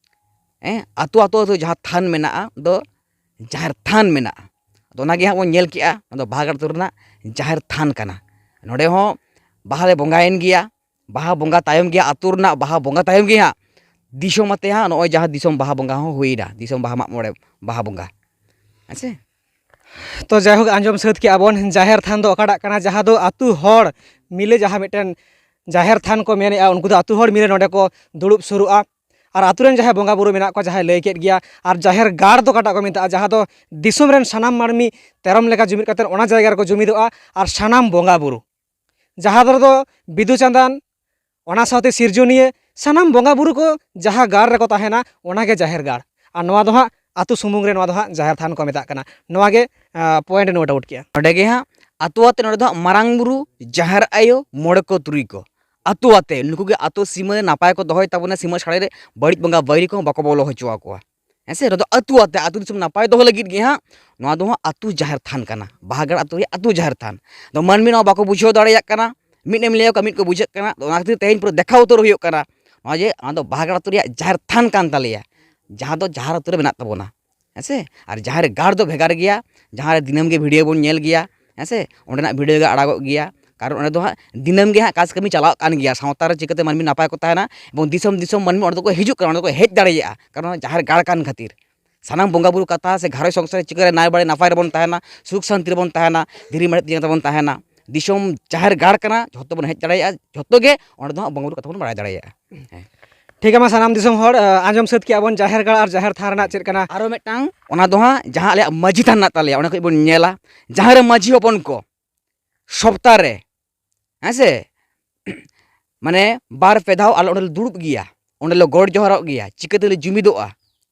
ᱦᱮᱸ, ᱟᱛᱳ ᱟᱛᱳ ᱟᱛᱳ ᱡᱟᱦᱟᱸ ᱛᱷᱟᱱ ᱢᱮᱱᱟᱜᱼᱟ, ᱫᱚ ᱡᱟᱦᱮᱨ ᱛᱷᱟᱱ ᱢᱮᱱᱟᱜᱼᱟ᱾ ᱟᱫᱚ ᱚᱱᱟᱜᱮ ᱦᱟᱸᱜ ᱵᱚᱱ ᱧᱮᱞ ᱠᱮᱜᱼᱟ, ᱚᱱᱟ ᱫᱚ ᱵᱟᱦᱟᱜᱟᱲ ᱟᱹᱛᱩ ᱨᱮᱱᱟᱜ ᱡᱟᱦᱮᱨ ᱛᱷᱟᱱ ᱠᱟᱱᱟ᱾ ᱱᱚᱰᱮ ᱦᱚᱸ ᱵᱟᱦᱟ ᱞᱮ ᱵᱚᱸᱜᱟᱭᱮᱱ ᱜᱮᱭᱟ᱾ ᱵᱟᱦᱟ ᱵᱚᱸᱜᱟ ᱛᱟᱭᱚᱢ ᱜᱮ ᱦᱟᱸᱜ ᱟᱹᱛᱩ ᱨᱮᱱᱟᱜ ᱵᱟᱦᱟ ᱵᱚᱸᱜᱟ ᱛᱟᱭᱚᱢ ᱜᱮ ᱦᱟᱸᱜ ᱫᱤᱥᱚᱢ ᱟᱛᱮ ᱦᱟᱸᱜ ᱱᱚᱜᱼᱚᱭ ᱡᱟᱦᱟᱸ ᱫᱤᱥᱚᱢ ᱵᱟᱦᱟ ᱵᱚᱸᱜᱟ ᱦᱚᱸ ᱦᱩᱭᱱᱟ, ᱫᱤᱥᱚᱢ ᱵᱟᱦᱟ ᱢᱟᱜ ᱢᱚᱬᱮ ᱵᱟᱦᱟ ᱵᱚᱸᱜᱟ᱾ ᱦᱮᱸ ᱥᱮ? ᱛᱚ ᱡᱟᱭᱦᱳᱠ, ᱟᱸᱡᱚᱢ ᱥᱟᱹᱛ ᱠᱮᱜᱼᱟ ᱵᱚᱱ, ᱡᱟᱦᱮᱨ ᱛᱷᱟᱱ ᱫᱚ ᱚᱠᱟᱴᱟᱜ ᱠᱟᱱᱟ, ᱡᱟᱦᱟᱸ ᱫᱚ ᱟᱹᱛᱩ ᱦᱚᱲ ᱢᱤᱞᱮ ᱡᱟᱦᱟᱸ ᱢᱤᱫᱴᱮᱱ ᱡᱟᱦᱮᱨ ᱛᱷᱟᱱ ᱠᱚ ᱢᱮᱱᱮᱜᱼᱟ, ᱩᱱᱠᱩ ᱫᱚ ᱟᱹᱛᱩ ᱦᱚᱲ ᱢᱤᱞᱮ ᱱᱚᱰᱮ ᱠᱚ ᱫᱩᱲᱩᱵ ᱥᱩᱨᱩᱜᱼᱟ᱾ ᱟᱨ ᱟᱹᱛᱩ ᱨᱮᱱ ᱡᱟᱦᱟᱸᱭ ᱵᱚᱸᱜᱟ ᱵᱩᱨᱩ ᱢᱮᱱᱟᱜ ᱠᱚᱣᱟ, ᱡᱟᱦᱟᱸᱭ ᱞᱟᱹᱭ ᱠᱮᱫ ᱜᱮᱭᱟ, ᱟᱨ ᱡᱟᱦᱮᱨ ᱜᱟᱲ ᱫᱚ ᱚᱠᱟᱴᱟᱜ ᱠᱚ ᱢᱮᱛᱟᱜᱼᱟ, ᱡᱟᱦᱟᱸ ᱫᱚ ᱫᱤᱥᱚᱢ ᱨᱮᱱ ᱥᱟᱱᱟᱢ ᱢᱟᱹᱱᱢᱤ ᱛᱮᱨᱚᱢ ᱞᱮᱠᱟ ᱡᱩᱢᱤᱫ ᱠᱟᱛᱮ ᱚᱱᱟ ᱡᱟᱭᱜᱟ ᱨᱮᱠᱚ ᱡᱩᱢᱤᱫᱚᱜᱼᱟ᱾ ᱟᱨ ᱥᱟᱱᱟᱢ ᱵᱚᱸᱜᱟ ᱵᱩᱨᱩ, ᱡᱟᱦᱟᱸ ᱨᱮᱫᱚ ᱵᱤᱫᱩ ᱪᱟᱸᱫᱟᱱ, ᱚᱱᱟ ᱥᱟᱶᱛᱮ ᱥᱤᱨᱡᱚᱱᱤᱭᱟᱹ ᱥᱟᱱᱟᱢ ᱵᱚᱸᱜᱟ ᱵᱩᱨᱩ ᱠᱚ ᱡᱟᱦᱟᱸ ᱜᱟᱲ ᱨᱮᱠᱚ ᱛᱟᱦᱮᱱᱟ, ᱚᱱᱟᱜᱮ ᱡᱟᱦᱮᱨ ᱜᱟᱲ᱾ ᱟᱨ ᱱᱚᱣᱟ ᱫᱚ ᱦᱟᱸᱜ ᱟᱹᱛᱩ ᱥᱩᱢᱩᱝ ᱨᱮ ᱱᱚᱣᱟ ᱫᱚ ᱦᱟᱸᱜ ᱡᱟᱦᱮᱨ ᱛᱷᱟᱱ ᱠᱚ ᱢᱮᱛᱟᱜ ᱠᱟᱱᱟ᱾ ᱱᱚᱣᱟ ᱜᱮ, ᱟᱸ, point ᱱᱳᱴ ᱟᱣᱩᱴ ᱠᱮᱜᱼᱟ᱾ ᱱᱚᱰᱮ ᱜᱮ ᱦᱟᱸᱜ ᱟᱹᱛᱩ ᱟᱛᱮ ᱱᱚᱰᱮ ᱫᱚ ᱦᱟᱸᱜ ᱢᱟᱨᱟᱝ ᱵᱩᱨᱩ, ᱡᱟᱦᱮᱨ ᱟᱭᱳ, ᱢᱚᱬᱮ ᱠᱚ ᱛᱩᱨᱩᱭ ᱠᱚ, ᱟᱹᱛᱩ ᱟᱛᱮ ᱱᱩᱠᱩ ᱜᱮ ᱟᱹᱛᱩ ᱥᱤᱢᱟᱹ ᱱᱟᱯᱟᱭ ᱠᱚ ᱫᱚᱦᱚᱭ ᱛᱟᱵᱚᱱᱟ, ᱥᱤᱢᱟᱹ ᱥᱟᱹᱲᱮ ᱨᱮ ᱵᱟᱹᱲᱤᱡ ᱵᱚᱸᱜᱟ ᱵᱟᱹᱭᱨᱤ ᱠᱚᱦᱚᱸ ᱵᱟᱠᱚ ᱵᱚᱞᱚ ᱦᱚᱪᱚ ᱟᱠᱚᱣᱟ᱾ ᱦᱮᱸ ᱥᱮ? ᱱᱚᱣᱟ ᱫᱚ ᱟᱹᱛᱩ ᱟᱛᱮ, ᱟᱹᱛᱩ ᱫᱤᱥᱚᱢ ᱱᱟᱯᱟᱭ ᱫᱚᱦᱚ ᱞᱟᱹᱜᱤᱫ ᱜᱮ ᱦᱟᱸᱜ ᱱᱚᱣᱟ ᱫᱚ ᱦᱟᱸᱜ ᱟᱹᱛᱩ ᱡᱟᱦᱮᱨ ᱛᱷᱟᱱ ᱠᱟᱱᱟ, ᱵᱟᱦᱟᱜᱟᱲ ᱟᱹᱛᱩ ᱨᱮᱭᱟᱜ ᱟᱹᱛᱩ ᱡᱟᱦᱮᱨ ᱛᱷᱟᱱ᱾ ᱟᱫᱚ ᱢᱟᱹᱱᱢᱤ ᱱᱚᱣᱟ ᱵᱟᱠᱚ ᱵᱩᱡᱷᱟᱹᱣ ᱫᱟᱲᱮᱭᱟᱜ ᱠᱟᱱᱟ, ᱢᱤᱫ ᱮᱢ ᱞᱟᱹᱭ ᱟᱠᱚᱣᱟ, ᱢᱤᱫ ᱠᱚ ᱵᱩᱡᱷᱟᱹᱜ ᱠᱟᱱᱟ᱾ ᱟᱫᱚ ᱚᱱᱟ ᱠᱷᱟᱹᱛᱤᱨ ᱛᱮᱦᱮᱧ ᱯᱩᱨᱟᱹ ᱫᱮᱠᱷᱟᱣ ᱩᱛᱟᱹᱨ ᱦᱩᱭᱩᱜ ᱠᱟᱱᱟ ᱱᱚᱣᱟ ᱡᱮ ᱚᱱᱟ ᱫᱚ ᱵᱟᱦᱟᱜᱟᱲ ᱟᱹᱛᱩ ᱨᱮᱭᱟᱜ ᱡᱟᱦᱮᱨ ᱛᱷᱟᱱ ᱠᱟᱱ ᱛᱟᱞᱮᱭᱟ, ᱡᱟᱦᱟᱸ ᱫᱚ ᱡᱟᱦᱮᱨ ᱟᱹᱛᱩ ᱨᱮ ᱢᱮᱱᱟᱜ ᱛᱟᱵᱚᱱᱟ᱾ ᱦᱮᱸ ᱥᱮ? ᱟᱨ ᱡᱟᱦᱮᱨ ᱜᱟᱲ ᱫᱚ ᱵᱷᱮᱜᱟᱨ ᱜᱮᱭᱟ, ᱡᱟᱦᱟᱸ ᱨᱮ ᱫᱤᱱᱟᱹᱢ ᱜᱮ ᱵᱷᱤᱰᱤᱭᱳ ᱵᱚᱱ ᱧᱮᱞ ᱜᱮᱭᱟ, ᱦᱮᱸ ᱥᱮ? ᱚᱸᱰᱮᱱᱟᱜ ᱵᱷᱤᱰᱤᱭᱳ ᱜᱮ ᱟᱲᱟᱜᱚᱜ ᱜᱮᱭᱟ, ᱠᱟᱨᱚᱱ ᱚᱸᱰᱮ ᱫᱚ ᱦᱟᱸᱜ ᱫᱤᱱᱟᱹᱢ ᱜᱮ ᱦᱟᱸᱜ ᱠᱟᱡᱽ ᱠᱟᱹᱢᱤ ᱪᱟᱞᱟᱜ ᱠᱟᱱ ᱜᱮᱭᱟ, ᱥᱟᱶᱛᱟ ᱨᱮ ᱪᱤᱠᱟᱹᱛᱮ ᱢᱟᱹᱱᱢᱤ ᱱᱟᱯᱟᱭ ᱠᱚ ᱛᱟᱦᱮᱱᱟ ᱮᱵᱚᱝ ᱫᱤᱥᱚᱢ ᱫᱤᱥᱚᱢ ᱢᱟᱹᱱᱢᱤ ᱚᱸᱰᱮ ᱫᱚᱠᱚ ᱦᱤᱡᱩᱜ ᱠᱟᱱᱟ, ᱚᱸᱰᱮ ᱫᱚᱠᱚ ᱦᱮᱡ ᱫᱟᱲᱮᱭᱟᱜᱼᱟ, ᱠᱟᱨᱚᱱ ᱡᱟᱦᱮᱨ ᱜᱟᱲ ᱠᱟᱱ ᱠᱷᱟᱹᱛᱤᱨ᱾ ᱥᱟᱱᱟᱢ ᱵᱚᱸᱜᱟ ᱵᱩᱨᱩ ᱠᱟᱛᱷᱟ ᱥᱮ ᱜᱷᱟᱨᱚᱸᱡᱽ ᱥᱚᱝᱥᱟᱨ ᱪᱤᱠᱟᱹ ᱨᱮ ᱱᱟᱭ ᱵᱟᱲᱮ ᱱᱟᱯᱟᱭ ᱨᱮᱵᱚᱱ ᱛᱟᱦᱮᱱᱟ, ᱥᱩᱠ ᱥᱟᱱᱛᱤ ᱨᱮᱵᱚᱱ ᱛᱟᱦᱮᱱᱟ, ᱫᱷᱤᱨᱤ ᱢᱮᱲᱦᱮᱫ ᱛᱤ ᱡᱟᱸᱜᱟ ᱛᱮᱵᱚᱱ ᱛᱟᱦᱮᱱᱟ, ᱫᱤᱥᱚᱢ ᱡᱟᱦᱮᱨ ᱜᱟᱲ ᱠᱟᱱᱟ, ᱡᱷᱚᱛᱚ ᱵᱚᱱ ᱦᱮᱡ ᱫᱟᱲᱮᱭᱟᱜᱼᱟ, ᱡᱷᱚᱛᱚ ᱜᱮ ᱚᱸᱰᱮ ᱫᱚ ᱦᱟᱸᱜ ᱵᱚᱸᱜᱟ ᱵᱩᱨᱩ ᱠᱟᱛᱷᱟ ᱵᱚᱱ ᱵᱟᱲᱟᱭ ᱫᱟᱲᱮᱭᱟᱜᱼᱟ᱾ ᱦᱮᱸ᱾ ᱴᱷᱤᱠ ᱜᱮᱭᱟ, ᱢᱟ ᱥᱟᱱᱟᱢ ᱫᱤᱥᱚᱢ ᱦᱚᱲ, ᱟᱸ, ᱟᱸᱡᱚᱢ ᱥᱟᱹᱛ ᱠᱮᱜᱼᱟ ᱵᱚᱱ ᱡᱟᱦᱮᱨ ᱜᱟᱲ ᱟᱨ ᱡᱟᱦᱮᱨ ᱛᱷᱟᱱ ᱨᱮᱱᱟᱜ ᱪᱮᱫ ᱠᱟᱱᱟ᱾ ᱟᱨᱚ ᱢᱤᱫᱴᱟᱝ, ᱚᱱᱟ ᱫᱚ ᱦᱟᱸᱜ ᱡᱟᱦᱟᱸ ᱟᱞᱮᱭᱟᱜ ᱢᱟᱹᱡᱷᱤ ᱛᱷᱟᱱ ᱢᱮᱱᱟᱜ ᱛᱟᱞᱮᱭᱟ, ᱚᱸᱰᱮ ᱠᱷᱚᱡ ᱵᱚᱱ ᱧᱮᱞᱟ, ᱡᱟᱦᱟᱸ ᱨᱮ ᱢᱟᱹᱡᱷᱤ ᱦᱚᱯᱚᱱ ᱠᱚ ᱥᱚᱯᱛᱟ ᱨᱮ, ᱦᱮᱸ ᱥᱮ, ᱢᱟᱱᱮ ᱵᱟᱨ ᱯᱮ ᱫᱷᱟᱣ ᱟᱞᱮ ᱚᱸᱰᱮ ᱞᱮ ᱫᱩᱲᱩᱵ ᱜᱮᱭᱟ, ᱚᱸᱰᱮ ᱞᱮ ᱜᱚᱰ ᱡᱚᱦᱟᱨᱚᱜ ᱜᱮᱭᱟ, ᱪᱤᱠᱟᱹ ᱛᱮᱞᱮ ᱡᱩᱢᱤᱫᱚᱜᱼᱟ,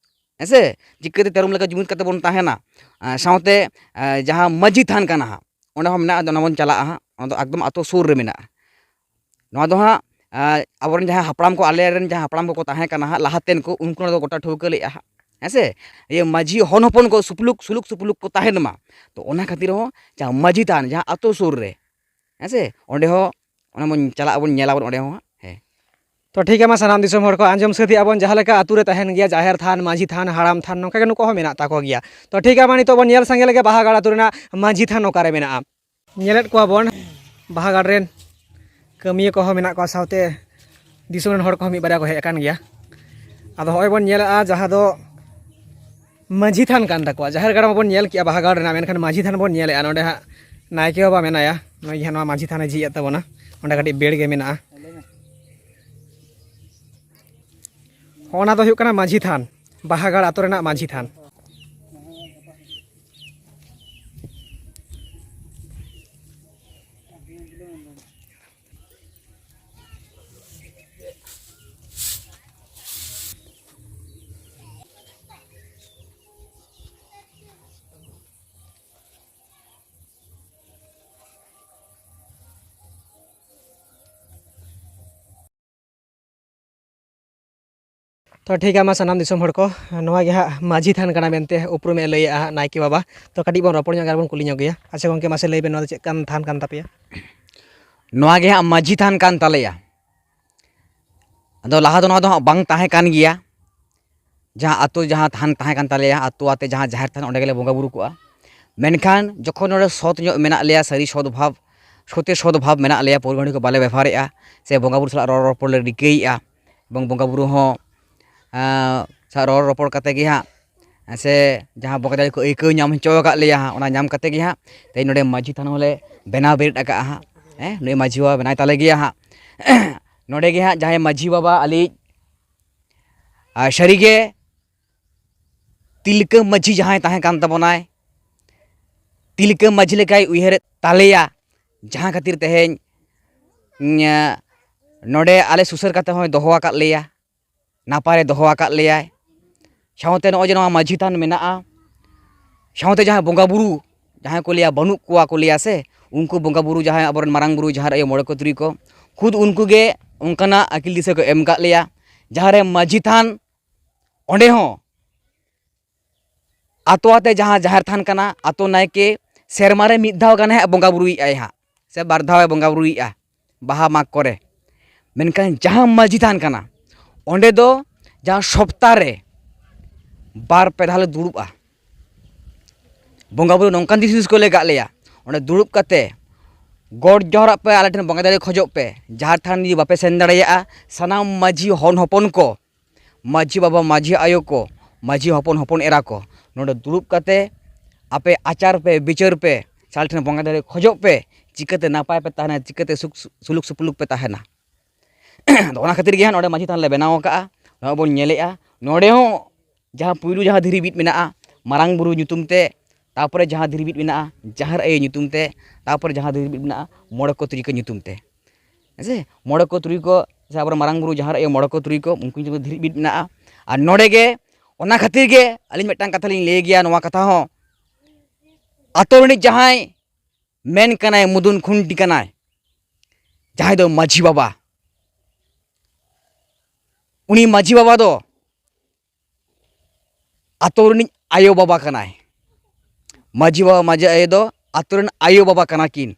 ᱦᱮᱸ ᱥᱮ, ᱪᱤᱠᱟᱹ ᱛᱮ ᱛᱮᱨᱚᱢ ᱞᱮᱠᱟ ᱡᱩᱢᱤᱫ ᱠᱟᱛᱮ ᱵᱚᱱ ᱛᱟᱦᱮᱱᱟ᱾ ᱟᱨ ᱥᱟᱶᱛᱮ, ᱟᱨ ᱡᱟᱦᱟᱸ ᱢᱟᱹᱡᱷᱤ ᱛᱷᱟᱱ ᱠᱟᱱᱟ ᱦᱟᱸᱜ, ᱚᱸᱰᱮ ᱦᱚᱸ ᱢᱮᱱᱟᱜᱼᱟ, ᱚᱱᱟ ᱵᱚᱱ ᱪᱟᱞᱟᱜᱼᱟ ᱦᱟᱸᱜ, ᱚᱱᱟ ᱫᱚ ᱮᱠᱫᱚᱢ ᱟᱛᱳ ᱥᱩᱨ ᱨᱮ ᱢᱮᱱᱟᱜᱼᱟ᱾ ᱱᱚᱣᱟ ᱫᱚ ᱦᱟᱸᱜ ᱟᱨ ᱟᱵᱚᱨᱮᱱ ᱡᱟᱦᱟᱸ ᱦᱟᱯᱲᱟᱢ ᱠᱚ, ᱟᱞᱮᱨᱮᱱ ᱡᱟᱦᱟᱸ ᱦᱟᱯᱲᱟᱢ ᱠᱚᱠᱚ ᱛᱟᱦᱮᱸ ᱠᱟᱱᱟ ᱦᱟᱸᱜ ᱞᱟᱦᱟᱛᱮᱱ ᱠᱚ, ᱩᱱᱠᱩ ᱱᱚᱣᱟ ᱫᱚ ᱜᱚᱴᱟ ᱴᱷᱟᱹᱣᱠᱟᱹ ᱞᱮᱫᱼᱟ ᱦᱟᱸᱜ, ᱦᱮᱸ ᱥᱮ? ᱤᱭᱟᱹ ᱢᱟᱹᱡᱷᱤ ᱦᱚᱱ ᱦᱚᱯᱚᱱ ᱠᱚ ᱥᱩᱯᱞᱩᱠ, ᱥᱩᱞᱩᱠ ᱥᱩᱯᱞᱩᱠ ᱠᱚ ᱛᱟᱦᱮᱱ ᱢᱟ᱾ ᱛᱚ ᱚᱱᱟ ᱠᱷᱟᱹᱛᱤᱨ ᱦᱚᱸ ᱡᱟᱦᱟᱸ ᱢᱟᱹᱡᱷᱤ ᱛᱷᱟᱱ, ᱡᱟᱦᱟᱸ ᱟᱛᱳ ᱥᱩᱨ ᱨᱮ, ᱦᱮᱸ ᱥᱮ, ᱚᱸᱰᱮ ᱦᱚᱸ ᱚᱱᱟ ᱵᱚᱱ ᱪᱟᱞᱟᱜ ᱟᱵᱚᱱ, ᱧᱮᱞ ᱟᱵᱚᱱ ᱚᱸᱰᱮ ᱦᱚᱸ ᱦᱟᱸᱜ, ᱦᱮᱸ᱾ ᱛᱚ ᱴᱷᱤᱠ ᱜᱮᱭᱟ, ᱢᱟ ᱥᱟᱱᱟᱢ ᱫᱤᱥᱚᱢ ᱦᱚᱲ ᱠᱚ ᱟᱸᱡᱚᱢ ᱥᱟᱹᱛ ᱮᱜᱼᱟ ᱵᱚᱱ, ᱡᱟᱦᱟᱸ ᱞᱮᱠᱟ ᱟᱛᱳ ᱨᱮ ᱛᱟᱦᱮᱱ ᱜᱮᱭᱟ ᱡᱟᱦᱮᱨ ᱛᱷᱟᱱ, ᱢᱟᱹᱡᱷᱤ ᱛᱷᱟᱱ, ᱦᱟᱲᱟᱢ ᱛᱷᱟᱱ, ᱱᱚᱝᱠᱟ ᱜᱮ ᱱᱩᱠᱩ ᱦᱚᱸ ᱢᱮᱱᱟᱜ ᱛᱟᱠᱚ ᱜᱮᱭᱟ᱾ ᱛᱚ ᱴᱷᱤᱠ ᱜᱮᱭᱟ, ᱢᱟ ᱱᱤᱛᱚᱜ ᱵᱚᱱ ᱧᱮᱞ ᱥᱟᱸᱜᱮ ᱞᱮᱜᱮ ᱵᱟᱦᱟᱜᱟᱲ ᱟᱛᱳ ᱨᱮᱱᱟᱜ ᱢᱟᱹᱡᱷᱤ ᱛᱷᱟᱱ ᱚᱠᱟᱨᱮ ᱢᱮᱱᱟᱜᱼᱟ᱾ ᱧᱮᱞᱮᱫ ᱠᱚᱣᱟ ᱵᱚᱱ ᱵᱟᱦᱟᱜᱟᱲ ᱨᱮᱱ ᱠᱟᱹᱢᱤᱭᱟᱹ ᱠᱚᱦᱚᱸ ᱢᱮᱱᱟᱜ ᱠᱚᱣᱟ, ᱥᱟᱶᱛᱮ ᱫᱤᱥᱚᱢ ᱨᱮᱱ ᱦᱚᱲ ᱠᱚᱦᱚᱸ ᱢᱤᱫ ᱵᱟᱨᱭᱟ ᱠᱚ ᱦᱮᱡ ᱟᱠᱟᱱ ᱜᱮᱭᱟ᱾ ᱟᱫᱚ ᱦᱚᱸᱜᱼᱚᱭ ᱵᱚᱱ ᱧᱮᱞᱮᱜᱼᱟ ᱡᱟᱦᱟᱸ ᱫᱚ ᱢᱟᱹᱡᱷᱤ ᱛᱷᱟᱱ ᱠᱟᱱ ᱛᱟᱠᱚᱣᱟ᱾ ᱡᱟᱦᱮᱨ ᱜᱟᱲ ᱢᱟᱵᱚᱱ ᱧᱮᱞ ᱠᱮᱜᱼᱟ ᱵᱟᱦᱟᱜᱟᱲ ᱨᱮᱱᱟᱜ, ᱢᱮᱱᱠᱷᱟᱱ ᱢᱟᱹᱡᱷᱤ ᱛᱷᱟᱱ ᱵᱚᱱ ᱧᱮᱞᱮᱜᱼᱟ᱾ ᱱᱚᱸᱰᱮ ᱦᱟᱸᱜ ᱱᱟᱭᱠᱮ ᱵᱟᱵᱟ ᱢᱮᱱᱟᱭᱟ, ᱱᱩᱭ ᱜᱮ ᱦᱟᱸᱜ ᱱᱚᱣᱟ ᱢᱟᱹᱡᱷᱤ ᱛᱷᱟᱱᱮ ᱡᱷᱤᱡ ᱮᱫ ᱛᱟᱵᱚᱱᱟ᱾ ᱚᱸᱰᱮ ᱠᱟᱹᱴᱤᱡ ᱵᱮᱲ ᱜᱮ ᱢᱮᱱᱟᱜᱼᱟ᱾ ᱦᱚᱸᱜᱼᱚ ᱱᱟ ᱫᱚ ᱦᱩᱭᱩᱜ ᱠᱟᱱᱟ ᱢᱟᱹᱡᱷᱤ ᱛᱷᱟᱱ, ᱵᱟᱦᱟᱜᱟᱲ ᱟᱛᱳ ᱨᱮᱱᱟᱜ ᱢᱟᱹᱡᱷᱤ ᱛᱷᱟᱱ᱾ ᱛᱚ ᱴᱷᱤᱠ ᱜᱮᱭᱟ, ᱢᱟ ᱥᱟᱱᱟᱢ ᱫᱤᱥᱚᱢ ᱦᱚᱲ ᱠᱚ, ᱱᱚᱣᱟ ᱜᱮ ᱦᱟᱸᱜ ᱢᱟᱹᱡᱷᱤ ᱛᱷᱟᱱ ᱠᱟᱱᱟ ᱢᱮᱱᱛᱮ ᱩᱯᱨᱩᱢᱮ ᱞᱟᱹᱭᱮᱜᱼᱟ ᱦᱟᱸᱜ ᱱᱟᱭᱠᱮ ᱵᱟᱵᱟ᱾ ᱛᱚ ᱠᱟᱹᱴᱤᱡ ᱵᱚᱱ ᱨᱚᱯᱚᱲ ᱧᱚᱜ ᱜᱮ ᱟᱨ ᱵᱚᱱ ᱠᱩᱞᱤ ᱧᱚᱜ ᱜᱮᱭᱟ᱾ ᱟᱪᱪᱷᱟ ᱜᱚᱢᱠᱮ, ᱢᱟᱥᱮ ᱞᱟᱹᱭ ᱵᱮᱱ, ᱱᱚᱣᱟ ᱫᱚ ᱪᱮᱫ ᱠᱟᱱ ᱛᱷᱟᱱ ᱠᱟᱱ ᱛᱟᱯᱮᱭᱟ? ᱱᱚᱣᱟ ᱜᱮ ᱦᱟᱸᱜ ᱢᱟᱹᱡᱷᱤ ᱛᱷᱟᱱ ᱠᱟᱱ ᱛᱟᱞᱮᱭᱟ᱾ ᱟᱫᱚ ᱞᱟᱦᱟ ᱫᱚ ᱱᱚᱣᱟ ᱫᱚ ᱦᱟᱸᱜ ᱵᱟᱝ ᱛᱟᱦᱮᱸ ᱠᱟᱱ ᱜᱮᱭᱟ᱾ ᱡᱟᱦᱟᱸ ᱟᱛᱳ, ᱡᱟᱦᱟᱸ ᱛᱷᱟᱱ ᱛᱟᱦᱮᱸ ᱠᱟᱱ ᱛᱟᱞᱮᱭᱟ, ᱟᱛᱳ ᱟᱛᱮ ᱡᱟᱦᱟᱸ ᱡᱟᱦᱮᱨ ᱛᱷᱟᱱ, ᱚᱸᱰᱮ ᱜᱮᱞᱮ ᱵᱚᱸᱜᱟ ᱵᱩᱨᱩ ᱠᱚᱜᱼᱟ᱾ ᱢᱮᱱᱠᱷᱟᱱ ᱡᱚᱠᱷᱚᱱ ᱱᱚᱰᱮ ᱥᱚᱛ ᱧᱚᱜ ᱢᱮᱱᱟᱜ ᱞᱮᱭᱟ, ᱥᱟᱹᱨᱤ ᱥᱚᱛ ᱵᱷᱟᱵᱽ, ᱥᱚᱛᱮ ᱥᱚᱛ ᱵᱷᱟᱵᱽ ᱢᱮᱱᱟᱜ ᱞᱮᱭᱟ, ᱯᱟᱹᱣᱨᱟᱹ ᱦᱟᱺᱰᱤ ᱠᱚ ᱵᱟᱞᱮ ᱵᱮᱵᱷᱟᱨᱮᱜᱼᱟ, ᱥᱮ ᱵᱚᱸᱜᱟ ᱵᱩᱨᱩ ᱥᱟᱞᱟᱜ ᱨᱚᱲ ᱨᱚᱯᱚᱲ ᱞᱮ ᱨᱤᱠᱟᱹᱭᱮᱜᱼᱟ, ᱮᱵᱚᱝ ᱵᱚᱸᱜᱟ ᱵᱩᱨᱩ ᱦᱚᱸ, ᱮᱸ, ᱥᱟᱶ ᱨᱚᱲ ᱨᱚᱯᱚᱲ ᱠᱟᱛᱮ ᱜᱮ ᱦᱟᱸᱜ, ᱥᱮ ᱡᱟᱦᱟᱸ ᱵᱚᱸᱜᱟ ᱡᱟᱦᱮᱨ ᱠᱚ ᱟᱹᱭᱠᱟᱹᱣ ᱧᱟᱢ ᱦᱚᱪᱚ ᱟᱠᱟᱫ ᱞᱮᱭᱟ ᱦᱟᱸᱜ, ᱚᱱᱟ ᱧᱟᱢ ᱠᱟᱛᱮ ᱜᱮ ᱦᱟᱸᱜ ᱛᱮᱦᱮᱧ ᱱᱚᱰᱮ ᱢᱟᱹᱡᱷᱤ ᱛᱷᱟᱱ ᱦᱚᱸᱞᱮ ᱵᱮᱱᱟᱣ ᱵᱮᱨᱮᱫ ᱟᱠᱟᱫᱼᱟ ᱦᱟᱸᱜ᱾ ᱦᱮᱸ, ᱱᱩᱭ ᱢᱟᱹᱡᱷᱤ ᱵᱟᱵᱟ ᱵᱮᱱᱟᱣ ᱛᱟᱞᱮ ᱜᱮᱭᱟ ᱦᱟᱸᱜ᱾ ᱱᱚᱰᱮ ᱜᱮ ᱦᱟᱸᱜ ᱡᱟᱦᱟᱸᱭ ᱢᱟᱹᱡᱷᱤ ᱵᱟᱵᱟ ᱟᱞᱮᱭᱤᱡ, ᱟᱨ ᱥᱟᱹᱨᱤᱜᱮ ᱛᱤᱞᱠᱟᱹ ᱢᱟᱹᱡᱷᱤ ᱡᱟᱦᱟᱸᱭ ᱛᱟᱦᱮᱸ ᱠᱟᱱ ᱛᱟᱵᱚᱱᱟᱭ, ᱛᱤᱞᱠᱟᱹ ᱢᱟᱹᱡᱷᱤ ᱞᱮᱠᱟᱭ ᱩᱭᱦᱟᱹᱨᱮᱫ ᱛᱟᱞᱮᱭᱟ, ᱡᱟᱦᱟᱸ ᱠᱷᱟᱹᱛᱤᱨ ᱛᱮᱦᱮᱧ, ᱩᱸ, ᱱᱚᱰᱮ ᱟᱞᱮ ᱥᱩᱥᱟᱹᱨ ᱠᱟᱛᱮ ᱦᱚᱸᱭ ᱫᱚᱦᱚ ᱟᱠᱟᱫ ᱞᱮᱭᱟ, ᱱᱟᱯᱟᱭ ᱨᱮ ᱫᱚᱦᱚ ᱟᱠᱟᱫ ᱞᱮᱭᱟᱭ᱾ ᱥᱟᱶᱛᱮ ᱱᱚᱜᱼᱚᱭ ᱡᱮ ᱱᱚᱣᱟ ᱢᱟᱹᱡᱷᱤ ᱛᱷᱟᱱ ᱢᱮᱱᱟᱜᱼᱟ, ᱥᱟᱶᱛᱮ ᱡᱟᱦᱟᱸᱭ ᱵᱚᱸᱜᱟ ᱵᱩᱨᱩ, ᱡᱟᱦᱟᱸᱭ ᱠᱚ ᱞᱟᱹᱭᱟ ᱵᱟᱹᱱᱩᱜ ᱠᱚᱣᱟ ᱠᱚ ᱞᱟᱹᱭᱟ ᱥᱮ, ᱩᱱᱠᱩ ᱵᱚᱸᱜᱟ ᱵᱩᱨᱩ ᱡᱟᱦᱟᱸᱭ ᱟᱵᱚᱨᱮᱱ ᱢᱟᱨᱟᱝ ᱵᱩᱨᱩ, ᱡᱟᱦᱮᱨ ᱟᱭᱳ, ᱢᱚᱬᱮ ᱠᱚ ᱛᱩᱨᱩᱭ ᱠᱚ, ᱠᱷᱩᱫ ᱩᱱᱠᱩ ᱜᱮ ᱚᱱᱠᱟᱱᱟᱜ ᱟᱹᱠᱤᱞ ᱫᱤᱥᱟᱹ ᱠᱚ ᱮᱢ ᱠᱟᱜ ᱞᱮᱭᱟ᱾ ᱡᱟᱦᱟᱸ ᱨᱮ ᱢᱟᱹᱡᱷᱤ ᱛᱷᱟᱱ, ᱚᱸᱰᱮ ᱦᱚᱸ ᱟᱛᱳ ᱟᱛᱮ ᱡᱟᱦᱟᱸ ᱡᱟᱦᱮᱨ ᱛᱷᱟᱱ ᱠᱟᱱᱟ, ᱟᱛᱳ ᱱᱟᱭᱠᱮ ᱥᱮᱨᱢᱟ ᱨᱮ ᱢᱤᱫ ᱫᱷᱟᱣ ᱜᱟᱱ ᱦᱟᱸᱜ ᱵᱚᱸᱜᱟ ᱵᱩᱨᱩᱭᱮᱫᱼᱟᱭ ᱦᱟᱸᱜ, ᱥᱮ ᱵᱟᱨ ᱫᱷᱟᱣ ᱮ ᱵᱚᱸᱜᱟ ᱵᱩᱨᱩᱭᱮᱫᱼᱟ ᱵᱟᱦᱟ ᱢᱟᱜᱽ ᱠᱚᱨᱮ᱾ ᱢᱮᱱᱠᱷᱟᱱ ᱡᱟᱦᱟᱸ ᱢᱟᱹᱡᱷᱤ ᱛᱷᱟᱱ ᱠᱟᱱᱟ, ᱚᱸᱰᱮ ᱫᱚ ᱡᱟᱦᱟᱸ ᱥᱚᱯᱛᱟ ᱨᱮ ᱵᱟᱨ ᱯᱮ ᱫᱷᱟᱣ ᱞᱮ ᱫᱩᱲᱩᱵᱼᱟ᱾ ᱵᱚᱸᱜᱟ ᱵᱩᱨᱩ ᱱᱚᱝᱠᱟᱱ ᱫᱤᱥ ᱦᱩᱫᱤᱥ ᱠᱚ ᱞᱟᱹᱭ ᱠᱟᱜ ᱞᱮᱭᱟ, ᱚᱸᱰᱮ ᱫᱩᱲᱩᱵ ᱠᱟᱛᱮ ᱜᱚᱰ ᱡᱚᱦᱟᱨᱚᱜ ᱯᱮ, ᱟᱞᱮ ᱴᱷᱮᱱ ᱵᱚᱸᱜᱟ ᱫᱟᱲᱮ ᱠᱷᱚᱡᱚᱜ ᱯᱮ᱾ ᱡᱟᱦᱮᱨ ᱛᱷᱟᱱ ᱡᱩᱫᱤ ᱵᱟᱯᱮ ᱥᱮᱱ ᱫᱟᱲᱮᱭᱟᱜᱼᱟ, ᱥᱟᱱᱟᱢ ᱢᱟᱹᱡᱷᱤ ᱦᱚᱱ ᱦᱚᱯᱚᱱ ᱠᱚ, ᱢᱟᱹᱡᱷᱤ ᱵᱟᱵᱟ, ᱢᱟᱹᱡᱷᱤ ᱟᱭᱳ ᱠᱚ, ᱢᱟᱹᱡᱷᱤ ᱦᱚᱯᱚᱱ, ᱦᱚᱯᱚᱱ ᱮᱨᱟ ᱠᱚ, ᱱᱚᱰᱮ ᱫᱩᱲᱩᱵ ᱠᱟᱛᱮ ᱟᱯᱮ ᱟᱪᱟᱨ ᱯᱮ, ᱵᱤᱪᱟᱹᱨ ᱯᱮ, ᱥᱮ ᱟᱞᱮ ᱴᱷᱮᱱ ᱵᱚᱸᱜᱟ ᱫᱟᱲᱮ ᱠᱷᱚᱡᱚᱜ ᱯᱮ, ᱪᱤᱠᱟᱹᱛᱮ ᱱᱟᱯᱟᱭ ᱯᱮ ᱛᱟᱦᱮᱱᱟ, ᱪᱤᱠᱟᱹᱛᱮ ᱥᱩᱠ ᱥᱩᱞᱩᱠ ᱥᱩᱯᱩᱞᱩᱠ ᱯᱮ ᱛᱟᱦᱮᱱᱟ᱾ ᱟᱫᱚ ᱚᱱᱟ ᱠᱷᱟᱹᱛᱤᱨ ᱜᱮ ᱦᱟᱸᱜ ᱱᱚᱰᱮ ᱢᱟᱹᱡᱷᱤ ᱛᱷᱟᱱ ᱞᱮ ᱵᱮᱱᱟᱣ ᱟᱠᱟᱫᱼᱟ᱾ ᱱᱚᱣᱟ ᱵᱚᱱ ᱧᱮᱞᱮᱫᱼᱟ, ᱱᱚᱰᱮ ᱦᱚᱸ ᱡᱟᱦᱟᱸ ᱯᱩᱭᱞᱩ ᱡᱟᱦᱟᱸ ᱫᱷᱤᱨᱤ ᱵᱤᱫ ᱢᱮᱱᱟᱜᱼᱟ, ᱢᱟᱨᱟᱝ ᱵᱩᱨᱩ ᱧᱩᱛᱩᱢ ᱛᱮ, ᱛᱟᱨᱯᱚᱨᱮ ᱡᱟᱦᱟᱸ ᱫᱷᱤᱨᱤ ᱵᱤᱫ ᱢᱮᱱᱟᱜᱼᱟ, ᱡᱟᱦᱮᱨ ᱟᱭᱳ ᱧᱩᱛᱩᱢ ᱛᱮ, ᱛᱟᱨᱯᱚᱨᱮ ᱡᱟᱦᱟᱸ ᱫᱷᱤᱨᱤ ᱵᱤᱫ ᱢᱮᱱᱟᱜᱼᱟ, ᱢᱚᱬᱮ ᱠᱚ ᱛᱩᱨᱩᱭ ᱠᱚ ᱧᱩᱛᱩᱢ ᱛᱮ᱾ ᱦᱮᱸ ᱥᱮ? ᱢᱚᱬᱮ ᱠᱚ ᱛᱩᱨᱩᱭ ᱠᱚ, ᱥᱮ ᱟᱵᱚᱨᱮᱱ ᱢᱟᱨᱟᱝ ᱵᱩᱨᱩ, ᱡᱟᱦᱮᱨ ᱟᱭᱳ, ᱢᱚᱬᱮ ᱠᱚ ᱛᱩᱨᱩᱭ ᱠᱚ, ᱩᱱᱠᱩ ᱧᱩᱛᱩᱢ ᱛᱮ ᱫᱷᱤᱨᱤ ᱵᱤᱫ ᱢᱮᱱᱟᱜᱼᱟ᱾ ᱟᱨ ᱱᱚᱰᱮ ᱜᱮ, ᱚᱱᱟ ᱠᱷᱟᱹᱛᱤᱨ ᱜᱮ ᱟᱹᱞᱤᱧ ᱢᱤᱫᱴᱟᱝ ᱠᱟᱛᱷᱟ ᱞᱤᱧ ᱞᱟᱹᱭ ᱜᱮᱭᱟ, ᱱᱚᱣᱟ ᱠᱟᱛᱷᱟ ᱦᱚᱸ, ᱟᱛᱳ ᱨᱤᱱᱤᱡ ᱡᱟᱦᱟᱸᱭ ᱢᱮᱱ ᱠᱟᱱᱟᱭ, ᱢᱩᱫᱩᱱ ᱠᱷᱩᱱᱴᱤ ᱠᱟᱱᱟᱭ, ᱡᱟᱦᱟᱸᱭ ᱫᱚ ᱢᱟᱹᱡᱷᱤ ᱵᱟᱵᱟ, ᱩᱱᱤ ᱢᱟᱹᱡᱷᱤ ᱵᱟᱵᱟ ᱫᱚ ᱟᱛᱳ ᱨᱤᱱᱤᱡ ᱟᱭᱳ ᱵᱟᱵᱟ ᱠᱟᱱᱟᱭ᱾ ᱢᱟᱹᱡᱷᱤ ᱵᱟᱵᱟ, ᱢᱟᱹᱡᱷᱤ ᱟᱭᱳ ᱫᱚ ᱟᱛᱳ ᱨᱮᱱ ᱟᱭᱳ ᱵᱟᱵᱟ ᱠᱟᱱᱟ ᱠᱤᱱ᱾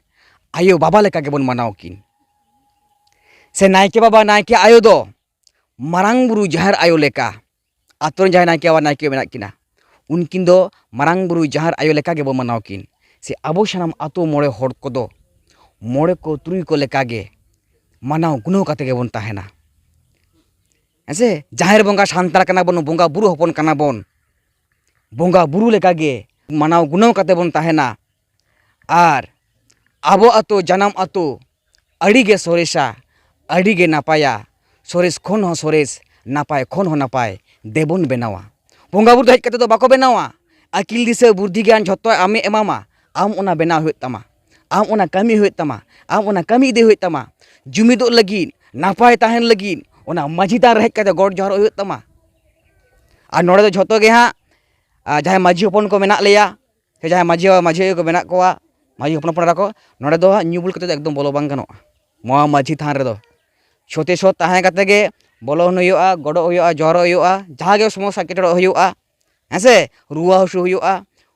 ᱟᱭᱳ ᱵᱟᱵᱟ ᱞᱮᱠᱟ ᱜᱮᱵᱚᱱ ᱢᱟᱱᱟᱣ ᱠᱤᱱ᱾ ᱥᱮ ᱱᱟᱭᱠᱮ ᱵᱟᱵᱟ, ᱱᱟᱭᱠᱮ ᱟᱭᱳ ᱫᱚ ᱢᱟᱨᱟᱝ ᱵᱩᱨᱩ, ᱡᱟᱦᱮᱨ ᱟᱭᱳ ᱞᱮᱠᱟ᱾ ᱟᱛᱳ ᱨᱮᱱ ᱡᱟᱦᱟᱸᱭ ᱱᱟᱭᱠᱮ ᱵᱟᱵᱟ, ᱱᱟᱭᱠᱮ ᱢᱮᱱᱟᱜ ᱠᱤᱱᱟ, ᱩᱱᱠᱤᱱ ᱫᱚ ᱢᱟᱨᱟᱝ ᱵᱩᱨᱩ, ᱡᱟᱦᱮᱨ ᱟᱭᱳ ᱞᱮᱠᱟ ᱜᱮᱵᱚᱱ ᱢᱟᱱᱟᱣ ᱠᱤᱱ᱾ ᱥᱮ ᱟᱵᱚ ᱥᱟᱱᱟᱢ ᱟᱛᱳ ᱢᱚᱬᱮ ᱦᱚᱲ ᱠᱚᱫᱚ ᱢᱚᱬᱮ ᱠᱚ ᱛᱩᱨᱩᱭ ᱠᱚ ᱞᱮᱠᱟ ᱜᱮ ᱢᱟᱱᱟᱣ ᱜᱩᱱᱟᱹᱣ ᱠᱟᱛᱮ ᱜᱮᱵᱚᱱ ᱛᱟᱦᱮᱱᱟ᱾ ᱦᱮᱸ ᱥᱮ? ᱡᱟᱦᱮᱨ ᱵᱚᱸᱜᱟ ᱥᱟᱱᱛᱟᱲ ᱠᱟᱱᱟ ᱵᱚᱱ, ᱵᱚᱸᱜᱟ ᱵᱩᱨᱩ ᱦᱚᱯᱚᱱ ᱠᱟᱱᱟ ᱵᱚᱱ, ᱵᱚᱸᱜᱟ ᱵᱩᱨᱩ ᱞᱮᱠᱟ ᱜᱮ ᱢᱟᱱᱟᱣ ᱜᱩᱱᱟᱹᱣ ᱠᱟᱛᱮ ᱵᱚᱱ ᱛᱟᱦᱮᱱᱟ᱾ ᱟᱨ ᱟᱵᱚ ᱟᱛᱳ, ᱡᱟᱱᱟᱢ ᱟᱛᱳ ᱟᱹᱰᱤ ᱜᱮ ᱥᱚᱨᱮᱥᱟ, ᱟᱹᱰᱤ ᱜᱮ ᱱᱟᱯᱟᱭᱟ, ᱥᱚᱨᱮᱥ ᱠᱷᱚᱱ ᱦᱚᱸ ᱥᱚᱨᱮᱥ, ᱱᱟᱯᱟᱭ ᱠᱷᱚᱱ ᱦᱚᱸ ᱱᱟᱯᱟᱭ ᱫᱮᱵᱚᱱ ᱵᱮᱱᱟᱣᱟ᱾ ᱵᱚᱸᱜᱟ ᱵᱩᱨᱩ ᱫᱚ ᱦᱮᱡ ᱠᱟᱛᱮ ᱫᱚ ᱵᱟᱠᱚ ᱵᱮᱱᱟᱣᱟ᱾ ᱟᱹᱠᱤᱞ ᱫᱤᱥᱟᱹ ᱵᱩᱫᱽᱫᱷᱤ ᱜᱮᱭᱟᱱ ᱡᱷᱚᱛᱚ ᱟᱢᱮ ᱮᱢᱟᱢᱟ, ᱟᱢ ᱚᱱᱟ ᱵᱮᱱᱟᱣ ᱦᱩᱭᱩᱜ ᱛᱟᱢᱟ, ᱟᱢ ᱚᱱᱟ ᱠᱟᱹᱢᱤ ᱦᱩᱭᱩᱜ ᱛᱟᱢᱟ, ᱟᱢ ᱚᱱᱟ ᱠᱟᱹᱢᱤ ᱤᱫᱤ ᱦᱩᱭᱩᱜ ᱛᱟᱢᱟ᱾ ᱡᱩᱢᱤᱫᱚᱜ ᱞᱟᱹᱜᱤᱫ, ᱱᱟᱯᱟᱭ ᱛᱟᱦᱮᱱ ᱞᱟᱹᱜᱤᱫ, ᱚᱱᱟ ᱢᱟᱹᱡᱷᱤ ᱛᱷᱟᱱ ᱨᱮ ᱦᱮᱡ ᱠᱟᱛᱮ ᱜᱚᱰ ᱡᱚᱦᱟᱨᱚᱜ ᱦᱩᱭᱩᱜ ᱛᱟᱢᱟ᱾ ᱟᱨ ᱱᱚᱰᱮ ᱫᱚ ᱡᱷᱚᱛᱚ ᱜᱮ ᱦᱟᱸᱜ, ᱟᱨ ᱡᱟᱦᱟᱸᱭ ᱢᱟᱹᱡᱷᱤ ᱦᱚᱯᱚᱱ ᱠᱚ ᱢᱮᱱᱟᱜ ᱞᱮᱭᱟ, ᱥᱮ ᱡᱟᱦᱟᱸᱭ ᱢᱟᱹᱡᱷᱤ ᱵᱟᱵᱟ, ᱢᱟᱹᱡᱷᱤ ᱟᱭᱳ ᱠᱚ ᱢᱮᱱᱟᱜ ᱠᱚᱣᱟ, ᱢᱟᱹᱡᱷᱤ ᱦᱚᱯᱚᱱ ᱦᱚᱯᱚᱱ ᱮᱨᱟ ᱠᱚ, ᱱᱚᱰᱮ ᱫᱚ ᱦᱟᱸᱜ ᱧᱩ ᱵᱩᱞ ᱠᱟᱛᱮ ᱫᱚ ᱮᱠᱫᱚᱢ ᱵᱚᱞᱚ ᱵᱟᱝ ᱜᱟᱱᱚᱜᱼᱟ᱾ ᱱᱚᱣᱟ ᱢᱟᱹᱡᱷᱤ ᱛᱷᱟᱱ ᱨᱮᱫᱚ ᱥᱚᱛᱮ ᱥᱚᱛ ᱛᱟᱦᱮᱸ ᱠᱟᱛᱮ ᱜᱮ ᱵᱚᱞᱚᱱ ᱦᱩᱭᱩᱜᱼᱟ, ᱜᱚᱰᱚᱜ ᱦᱩᱭᱩᱜᱼᱟ, ᱡᱚᱦᱟᱨᱚᱜ ᱦᱩᱭᱩᱜᱼᱟ, ᱡᱟᱦᱟᱸ ᱜᱮ ᱥᱚᱢᱚᱥᱥᱟ ᱮᱴᱠᱮᱴᱚᱬᱮ ᱦᱩᱭᱩᱜᱼᱟ, ᱦᱮᱸ ᱥᱮ, ᱨᱩᱣᱟᱹ ᱦᱟᱹᱥᱩ ᱦᱩᱭᱩᱜᱼᱟ,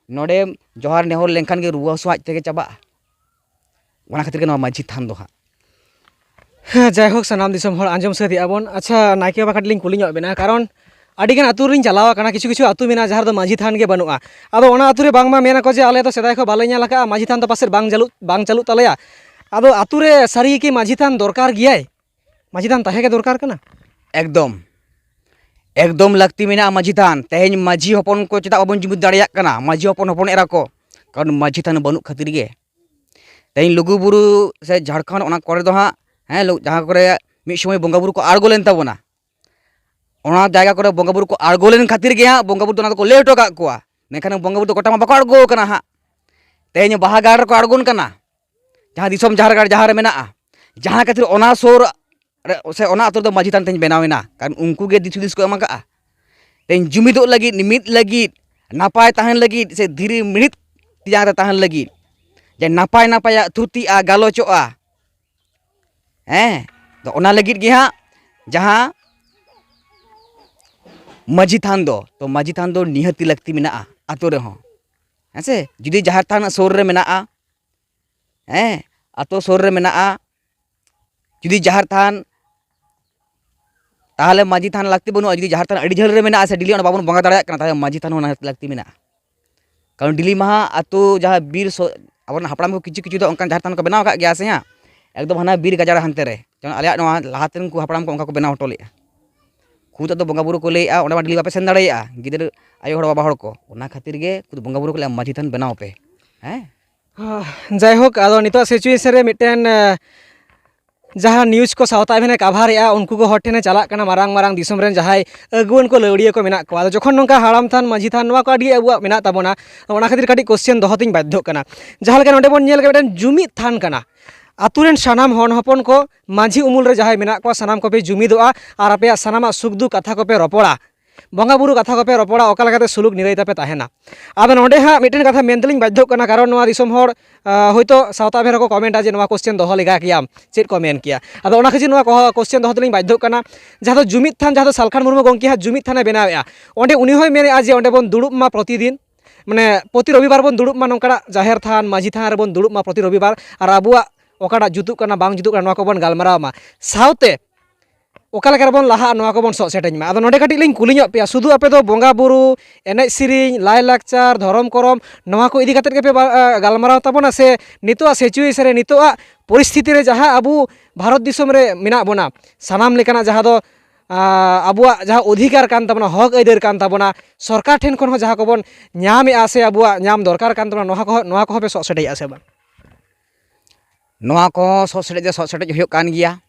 ᱱᱚᱰᱮ ᱡᱚᱦᱟᱨ ᱱᱮᱦᱚᱨ ᱞᱮᱱᱠᱷᱟᱱ ᱜᱮ ᱨᱩᱣᱟᱹ ᱦᱟᱹᱥᱩ ᱟᱡ ᱛᱮᱜᱮ ᱪᱟᱵᱟᱜᱼᱟ᱾ ᱚᱱᱟ ᱠᱷᱟᱹᱛᱤᱨ ᱜᱮ ᱱᱚᱣᱟ ᱢᱟᱹᱡᱷᱤ ᱛᱷᱟᱱ ᱫᱚ ᱦᱟᱸᱜ᱾ ᱦᱮᱸ, ᱡᱟᱭᱦᱳᱠ, ᱥᱟᱱᱟᱢ ᱫᱤᱥᱚᱢ ᱦᱚᱲ ᱟᱸᱡᱚᱢ ᱥᱟᱹᱛ ᱮᱜᱼᱟ ᱵᱚᱱ᱾ ᱟᱪᱪᱷᱟ, ᱱᱟᱭᱠᱮ ᱵᱟᱵᱟ, ᱠᱟᱹᱴᱤᱡ ᱞᱤᱧ ᱠᱩᱞᱤ ᱧᱚᱜ ᱵᱮᱱᱟ, ᱠᱟᱨᱚᱱ ᱟᱹᱰᱤ ᱜᱟᱱ ᱟᱹᱛᱩ ᱨᱤᱧ ᱪᱟᱞᱟᱣ ᱟᱠᱟᱱᱟ, ᱠᱤᱪᱷᱩ ᱠᱤᱪᱷᱩ ᱟᱹᱛᱩ ᱢᱮᱱᱟᱜᱼᱟ ᱡᱟᱦᱟᱸ ᱨᱮᱫᱚ ᱢᱟᱹᱡᱷᱤ ᱛᱷᱟᱱ ᱜᱮ ᱵᱟᱹᱱᱩᱜᱼᱟ᱾ ᱟᱫᱚ ᱚᱱᱟ ᱟᱹᱛᱩ ᱨᱮ ᱵᱟᱝᱢᱟ ᱢᱮᱱ ᱟᱠᱚ ᱡᱮ ᱟᱞᱮ ᱫᱚ ᱥᱮᱫᱟᱭ ᱠᱷᱚᱱ ᱵᱟᱞᱮ ᱧᱮᱞ ᱟᱠᱟᱫᱼᱟ, ᱢᱟᱹᱡᱷᱤ ᱛᱷᱟᱱ ᱫᱚ ᱯᱟᱥᱮᱡ ᱵᱟᱝ ᱪᱟᱹᱞᱩᱜ, ᱵᱟᱝ ᱪᱟᱹᱞᱩᱜ ᱛᱟᱞᱮᱭᱟ᱾ ᱟᱫᱚ ᱟᱹᱛᱩ ᱨᱮ ᱥᱟᱹᱨᱤ ᱜᱮ ᱢᱟᱹᱡᱷᱤ ᱛᱷᱟᱱ ᱫᱚᱨᱠᱟᱨ ᱜᱮᱭᱟᱭ? ᱢᱟᱹᱡᱷᱤ ᱛᱷᱟᱱ ᱛᱟᱦᱮᱸ ᱜᱮ ᱫᱚᱨᱠᱟᱨ ᱠᱟᱱᱟ? ᱮᱠᱫᱚᱢ, ᱮᱠᱫᱚᱢ ᱞᱟᱹᱠᱛᱤ ᱢᱮᱱᱟᱜᱼᱟ ᱢᱟᱹᱡᱷᱤ ᱛᱷᱟᱱ᱾ ᱛᱮᱦᱮᱧ ᱢᱟᱹᱡᱷᱤ ᱦᱚᱯᱚᱱ ᱠᱚ ᱪᱮᱫᱟᱜ ᱵᱟᱵᱚᱱ ᱡᱩᱢᱤᱫ ᱫᱟᱲᱮᱭᱟᱜ ᱠᱟᱱᱟ? ᱢᱟᱹᱡᱷᱤ ᱦᱚᱯᱚᱱ, ᱦᱚᱯᱚᱱ ᱮᱨᱟ ᱠᱚ, ᱠᱟᱨᱚᱱ ᱢᱟᱹᱡᱷᱤ ᱛᱷᱟᱱ ᱵᱟᱹᱱᱩᱜ ᱠᱷᱟᱹᱛᱤᱨ ᱜᱮ᱾ ᱛᱮᱦᱮᱧ ᱞᱩᱜᱩᱵᱩᱨᱩ ᱥᱮ ᱡᱷᱟᱲᱠᱷᱚᱸᱰ, ᱚᱱᱟ ᱠᱚᱨᱮ ᱫᱚ ᱦᱟᱸᱜ, ᱦᱮᱸ, ᱞᱩ-, ᱡᱟᱦᱟᱸ ᱠᱚᱨᱮ ᱢᱤᱫ ᱥᱚᱢᱚᱭ ᱵᱚᱸᱜᱟ ᱵᱩᱨᱩ ᱠᱚ ᱟᱬᱜᱚ ᱞᱮᱱ ᱛᱟᱵᱚᱱᱟ, ᱚᱱᱟ ᱡᱟᱭᱜᱟ ᱠᱚᱨᱮ ᱵᱚᱸᱜᱟ ᱵᱩᱨᱩ ᱠᱚ ᱟᱬᱜᱚ ᱞᱮᱱ ᱠᱷᱟᱹᱛᱤᱨ ᱜᱮ ᱦᱟᱸᱜ ᱵᱚᱸᱜᱟ ᱵᱩᱨᱩ ᱫᱚ ᱚᱱᱟ ᱫᱚᱠᱚ ᱞᱟᱹᱭ ᱦᱚᱴᱚ ᱠᱟᱜ ᱠᱚᱣᱟ᱾ ᱢᱮᱱᱠᱷᱟᱱ ᱵᱚᱸᱜᱟ ᱵᱩᱨᱩ ᱫᱚ ᱜᱚᱴᱟ ᱢᱟ ᱵᱟᱠᱚ ᱟᱬᱜᱚ ᱠᱟᱱᱟ ᱦᱟᱸᱜ᱾ ᱛᱮᱦᱮᱧ ᱵᱟᱦᱟ ᱜᱟᱲ ᱨᱮᱠᱚ ᱟᱬᱜᱚᱱ ᱠᱟᱱᱟ, ᱡᱟᱦᱟᱸ ᱫᱤᱥᱚᱢ ᱡᱟᱦᱮᱨ ᱜᱟᱲ ᱡᱟᱦᱟᱸ ᱨᱮ ᱢᱮᱱᱟᱜᱼᱟ, ᱡᱟᱦᱟᱸ ᱠᱷᱟᱹᱛᱤᱨ ᱚᱱᱟ ᱥᱩᱨ ᱨᱮ, ᱥᱮ ᱚᱱᱟ ᱟᱹᱛᱩ ᱨᱮᱫᱚ ᱢᱟᱹᱡᱷᱤ ᱛᱷᱟᱱ ᱛᱮᱦᱮᱧ ᱵᱮᱱᱟᱣ ᱮᱱᱟ, ᱠᱟᱨᱚᱱ ᱩᱱᱠᱩ ᱜᱮ ᱫᱤᱥ ᱦᱩᱫᱤᱥ ᱠᱚ ᱮᱢ ᱟᱠᱟᱫᱼᱟ᱾ ᱛᱮᱦᱮᱧ ᱡᱩᱢᱤᱫᱚᱜ ᱞᱟᱹᱜᱤᱫ, ᱢᱤᱫ ᱞᱟᱹᱜᱤᱫ, ᱱᱟᱯᱟᱭ ᱛᱟᱦᱮᱱ ᱞᱟᱹᱜᱤᱫ, ᱥᱮ ᱫᱷᱤᱨᱤ ᱢᱤᱬᱤᱫ ᱛᱤ ᱡᱟᱸᱜᱟ ᱨᱮ ᱛᱟᱦᱮᱱ ᱞᱟᱹᱜᱤᱫ, ᱡᱮ ᱱᱟᱯᱟᱭ ᱱᱟᱯᱟᱭᱟᱜ ᱛᱷᱩᱛᱤᱜᱼᱟ, ᱜᱟᱞᱚᱪᱚᱜᱼᱟ, ᱦᱮᱸ, ᱛᱚ ᱚᱱᱟ ᱞᱟᱹᱜᱤᱫ ᱜᱮ ᱦᱟᱸᱜ ᱡᱟᱦᱟᱸ ᱢᱟᱹᱡᱷᱤ ᱛᱷᱟᱱ ᱫᱚ, ᱛᱚ ᱢᱟᱹᱡᱷᱤ ᱛᱷᱟᱱ ᱫᱚ ᱱᱤᱦᱟᱹᱛᱤ ᱞᱟᱹᱠᱛᱤ ᱢᱮᱱᱟᱜᱼᱟ ᱟᱛᱳ ᱨᱮᱦᱚᱸ, ᱦᱮᱸ ᱥᱮ? ᱡᱩᱫᱤ ᱡᱟᱦᱮᱨ ᱛᱷᱟᱱ ᱥᱩᱨ ᱨᱮ ᱢᱮᱱᱟᱜᱼᱟ, ᱦᱮᱸ, ᱟᱛᱳ ᱥᱩᱨ ᱨᱮ ᱢᱮᱱᱟᱜᱼᱟ, ᱡᱩᱫᱤ ᱡᱟᱦᱮᱨ ᱛᱷᱟᱱ, ᱛᱟᱦᱚᱞᱮ ᱢᱟᱹᱡᱷᱤ ᱛᱷᱟᱱ ᱞᱟᱹᱠᱛᱤ ᱵᱟᱹᱱᱩᱜᱼᱟ᱾ ᱡᱩᱫᱤ ᱡᱟᱦᱮᱨ ᱛᱷᱟᱱ ᱟᱹᱰᱤ ᱡᱷᱟᱹᱞ ᱨᱮ ᱢᱮᱱᱟᱜᱼᱟ ᱥᱮ ᱰᱮᱞᱤ ᱚᱸᱰᱮ ᱵᱟᱵᱚᱱ ᱵᱚᱸᱜᱟ ᱫᱟᱲᱮᱭᱟᱜ ᱠᱟᱱᱟ, ᱛᱟᱦᱚᱞᱮ ᱢᱟᱹᱡᱷᱤ ᱛᱷᱟᱱ ᱦᱚᱸ ᱚᱱᱟ ᱞᱟᱹᱠᱛᱤ ᱢᱮᱱᱟᱜᱼᱟ᱾ ᱠᱟᱨᱚᱱ ᱰᱮᱞᱤ ᱢᱟᱦᱟ ᱟᱛᱳ ᱡᱟᱦᱟᱸ ᱵᱤᱨ ᱥᱚ-, ᱟᱵᱚᱨᱮᱱ ᱦᱟᱯᱲᱟᱢ ᱠᱚ ᱠᱤᱪᱷᱩ ᱠᱤᱪᱷᱩ ᱫᱚ ᱚᱱᱠᱟᱱ ᱡᱟᱦᱮᱨ ᱛᱷᱟᱱ ᱠᱚ ᱵᱮᱱᱟᱣ ᱟᱠᱟᱫ ᱜᱮᱭᱟ ᱥᱮ ᱦᱟᱸᱜ, ᱮᱠᱫᱚᱢ ᱦᱟᱱᱟ ᱵᱤᱨ ᱜᱟᱡᱟᱲ ᱦᱟᱱᱛᱮ ᱨᱮ, ᱡᱮᱢᱚᱱ ᱟᱞᱮᱭᱟᱜ ᱱᱚᱣᱟ ᱞᱟᱦᱟᱛᱮᱱ ᱠᱚ ᱦᱟᱯᱲᱟᱢ ᱠᱚ ᱚᱱᱠᱟ ᱠᱚ ᱵᱮᱱᱟᱣ ᱦᱚᱴᱚ ᱞᱮᱫᱼᱟ᱾ ᱠᱷᱩᱫ ᱟᱫᱚ ᱵᱚᱸᱜᱟ ᱵᱩᱨᱩ ᱠᱚ ᱞᱟᱹᱭᱮᱫᱼᱟ, ᱚᱸᱰᱮ ᱢᱟ ᱰᱮᱞᱤ ᱵᱟᱯᱮ ᱥᱮᱱ ᱫᱟᱲᱮᱭᱟᱜᱼᱟ ᱜᱤᱫᱽᱨᱟᱹ, ᱟᱭᱳ ᱦᱚᱲ, ᱵᱟᱵᱟ ᱦᱚᱲ ᱠᱚ᱾ ᱚᱱᱟ ᱠᱷᱟᱹᱛᱤᱨ ᱜᱮ ᱠᱷᱩᱫ ᱵᱚᱸᱜᱟ ᱵᱩᱨᱩ ᱠᱚ ᱞᱟᱹᱭᱟ ᱢᱟᱹᱡᱷᱤ ᱛᱷᱟᱱ ᱵᱮᱱᱟᱣ ᱯᱮ᱾ ᱦᱮᱸ᱾ ᱡᱟᱭᱦᱳᱠ, ᱟᱫᱚ ᱱᱤᱛᱚᱜ situation ᱨᱮ ᱢᱤᱫᱴᱮᱱ, ᱮ, ᱡᱟᱦᱟᱸ news ᱠᱚ ᱥᱟᱶᱛᱟ ᱮᱵᱷᱮᱱᱮ cover ᱮᱜᱼᱟ, ᱩᱱᱠᱩ ᱠᱚ ᱦᱚᱲ ᱴᱷᱮᱱᱮ ᱪᱟᱞᱟᱜ ᱠᱟᱱᱟ, ᱢᱟᱨᱟᱝ ᱢᱟᱨᱟᱝ ᱫᱤᱥᱚᱢ ᱨᱮᱱ ᱡᱟᱦᱟᱸᱭ ᱟᱹᱜᱩᱣᱟᱹᱱ ᱠᱚ, ᱞᱟᱹᱣᱲᱤᱭᱟᱹ ᱠᱚ ᱢᱮᱱᱟᱜ ᱠᱚᱣᱟ᱾ ᱟᱫᱚ ᱡᱚᱠᱷᱚᱱ ᱱᱚᱝᱠᱟ ᱦᱟᱲᱟᱢ ᱛᱷᱟᱱ, ᱢᱟᱹᱡᱷᱤ ᱛᱷᱟᱱ, ᱱᱚᱣᱟ ᱠᱚ ᱟᱹᱰᱤ ᱟᱵᱚᱣᱟᱜ ᱢᱮᱱᱟᱜ ᱛᱟᱵᱚᱱᱟ, ᱚᱱᱟ ᱠᱷᱟᱹᱛᱤᱨ ᱠᱟᱹᱴᱤᱡ question ᱫᱚᱦᱚ ᱛᱤᱧ ᱵᱟᱫᱽᱫᱷᱚᱜ ᱠᱟᱱᱟ᱾ ᱡᱟᱦᱟᱸ ᱞᱮᱠᱟ ᱱᱚᱰᱮ ᱵᱚᱱ ᱧᱮᱞ ᱠᱮᱫ, ᱢᱤᱫᱴᱮᱱ ᱡᱩᱢᱤᱫ ᱛᱷᱟᱱ ᱠᱟᱱᱟ᱾ ᱟᱛᱳ ᱨᱮᱱ ᱥᱟᱱᱟᱢ ᱦᱚᱱ ᱦᱚᱯᱚᱱ ᱠᱚ ᱢᱟᱹᱡᱷᱤ ᱩᱢᱩᱞ ᱨᱮ ᱡᱟᱦᱟᱸᱭ ᱢᱮᱱᱟᱜ ᱠᱚᱣᱟ, ᱥᱟᱱᱟᱢ ᱠᱚᱯᱮ ᱡᱩᱢᱤᱫᱚᱜᱼᱟ ᱟᱨ ᱟᱯᱮᱭᱟᱜ ᱥᱟᱱᱟᱢᱟᱜ ᱥᱩᱠ ᱫᱩᱠ ᱠᱟᱛᱷᱟ ᱠᱚᱯᱮ ᱨᱚᱯᱚᱲᱟ᱾ ᱵᱚᱸᱜᱟ ᱵᱩᱨᱩ ᱠᱟᱛᱷᱟ ᱠᱚᱯᱮ ᱨᱚᱯᱚᱲᱟ, ᱚᱠᱟ ᱞᱮᱠᱟᱛᱮ ᱥᱩᱞᱩᱠ ᱱᱤᱨᱟᱹᱭ ᱛᱟᱯᱮ ᱛᱟᱦᱮᱱᱟ? ᱟᱫᱚ ᱱᱚᱰᱮ ᱦᱟᱸᱜ ᱢᱤᱫᱴᱮᱱ ᱠᱟᱛᱷᱟ ᱢᱮᱱ ᱛᱮᱞᱤᱧ ᱵᱟᱫᱽᱫᱷᱚᱜ ᱠᱟᱱᱟ, ᱠᱟᱨᱚᱱ ᱱᱚᱣᱟ ᱫᱤᱥᱚᱢ ᱦᱚᱲ, ᱟᱸ, ᱦᱚᱭᱛᱳ ᱥᱟᱶᱛᱟ ᱵᱷᱮᱨ ᱦᱚᱸᱠᱚ ᱠᱚᱢᱮᱱᱴᱟ ᱡᱮ ᱱᱚᱣᱟ ᱠᱚᱥᱪᱮᱱ ᱫᱚᱦᱚ ᱞᱮᱜᱟ ᱠᱮᱭᱟᱢ, ᱪᱮᱫ ᱠᱚ ᱢᱮᱱ ᱠᱮᱭᱟ᱾ ᱟᱫᱚ ᱚᱱᱟ ᱠᱷᱟᱹᱛᱤᱨ ᱱᱚᱣᱟ ᱠᱚ-, ᱠᱚᱥᱪᱮᱱ ᱫᱚᱦᱚ ᱛᱮᱞᱤᱧ ᱵᱟᱫᱽᱫᱷᱚᱜ ᱠᱟᱱᱟ᱾ ᱡᱟᱦᱟᱸ ᱫᱚ ᱡᱩᱢᱤᱫ ᱛᱷᱟᱱ, ᱡᱟᱦᱟᱸ ᱫᱚ ᱥᱟᱞᱠᱷᱟᱱ ᱢᱩᱨᱢᱩ ᱜᱚᱢᱠᱮ ᱦᱟᱸᱜ ᱡᱩᱢᱤᱫ ᱛᱷᱟᱱᱮ ᱵᱮᱱᱟᱣᱮᱫᱼᱟ, ᱚᱸᱰᱮ ᱩᱱᱤ ᱦᱚᱸᱭ ᱢᱮᱱᱮᱫᱼᱟ ᱡᱮ ᱚᱸᱰᱮ ᱵᱚᱱ ᱫᱩᱲᱩᱵ ᱢᱟ ᱯᱨᱚᱛᱤᱫᱤᱱ, ᱢᱟᱱᱮ ᱯᱨᱚᱛᱤ ᱨᱚᱵᱤᱵᱟᱨ ᱵᱚᱱ ᱫᱩᱲᱩᱵ ᱢᱟ ᱱᱚᱝᱠᱟᱱᱟᱜ ᱡᱟᱦᱮᱨ ᱛᱷᱟᱱ, ᱢᱟᱹᱡᱷᱤ ᱛᱷᱟᱱ ᱨᱮᱵᱚᱱ ᱫᱩᱲᱩᱵ ᱢᱟ ᱯᱨᱚᱛᱤ ᱨᱚᱵᱤᱵᱟᱨ, ᱟᱨ ᱟᱵᱚᱣᱟᱜ ᱚᱠᱟᱴᱟᱜ ᱡᱩᱛᱩᱜ ᱠᱟᱱᱟ ᱵᱟᱝ ᱡᱩᱛᱩᱜ ᱠᱟᱱᱟ ᱱᱚᱣᱟ ᱠᱚᱵᱚᱱ ᱜᱟᱞᱢᱟᱨᱟᱣ ᱢᱟ᱾ ᱥᱟᱶᱛᱮ ᱚᱠᱟ ᱞᱮᱠᱟ ᱨᱮᱵᱚᱱ ᱞᱟᱦᱟᱜᱼᱟ ᱱᱚᱣᱟ ᱠᱚᱵᱚᱱ ᱥᱚᱜ ᱥᱮᱴᱮᱡ ᱢᱟ᱾ ᱟᱫᱚ ᱱᱚᱰᱮ ᱠᱟᱹᱴᱤᱡ ᱞᱤᱧ ᱠᱩᱞᱤ ᱧᱚᱜ ᱯᱮᱭᱟ, ᱥᱩᱫᱷᱩ ᱟᱯᱮ ᱫᱚ ᱵᱚᱸᱜᱟ ᱵᱩᱨᱩ, ᱮᱱᱮᱡ ᱥᱮᱨᱮᱧ, ᱞᱟᱭ ᱞᱟᱠᱪᱟᱨ, ᱫᱷᱚᱨᱚᱢ ᱠᱚᱨᱚᱢ, ᱱᱚᱣᱟ ᱠᱚ ᱤᱫᱤ ᱠᱟᱛᱮᱫ ᱜᱮᱯᱮ ᱵᱟ-, ᱟ, ᱜᱟᱞᱢᱟᱨᱟᱣ ᱛᱟᱵᱚᱱᱟ, ᱥᱮ ᱱᱤᱛᱚᱜᱟᱜ situation ᱨᱮ, ᱱᱤᱛᱚᱜᱟᱜ ᱯᱚᱨᱤᱥᱛᱷᱤᱛᱤ ᱨᱮ ᱡᱟᱦᱟᱸ ᱟᱵᱚ ᱵᱷᱟᱨᱚᱛ ᱫᱤᱥᱚᱢ ᱨᱮ ᱢᱮᱱᱟᱜ ᱵᱚᱱᱟ, ᱥᱟᱱᱟᱢ ᱞᱮᱠᱟᱱᱟᱜ ᱡᱟᱦᱟᱸ ᱫᱚ, ᱟ, ᱟᱵᱚᱣᱟᱜ ᱡᱟᱦᱟᱸ ᱚᱫᱷᱤᱠᱟᱨ ᱠᱟᱱ ᱛᱟᱵᱚᱱᱟ, ᱦᱚᱠ ᱟᱹᱭᱫᱟᱹᱨ ᱠᱟᱱ ᱛᱟᱵᱚᱱᱟ, ᱥᱚᱨᱠᱟᱨ ᱴᱷᱮᱱ ᱠᱷᱚᱱ ᱦᱚᱸ ᱡᱟᱦᱟᱸ ᱠᱚᱵᱚᱱ ᱧᱟᱢᱮᱜᱼᱟ ᱥᱮ ᱟᱵᱚᱣᱟᱜ ᱧᱟᱢ ᱫᱚᱨᱠᱟᱨ ᱠᱟᱱ ᱛᱟᱵᱚᱱᱟ, ᱱᱚᱣᱟ ᱠᱚᱦᱚᱸ, ᱱᱚᱣᱟ ᱠᱚᱦᱚᱸ ᱯᱮ ᱥᱚᱜ ᱥᱮᱴᱮᱡᱮᱜᱼᱟ ᱥᱮ ᱵᱟᱝ? ᱱᱚᱣᱟ ᱠᱚᱦᱚᱸ ᱥᱚᱜ ᱥᱮᱴᱮᱡ ᱫᱚ ᱥᱚᱜ ᱥᱮᱴᱮᱡ ᱦᱩᱭᱩᱜ ᱠᱟᱱ ᱜᱮᱭᱟ᱾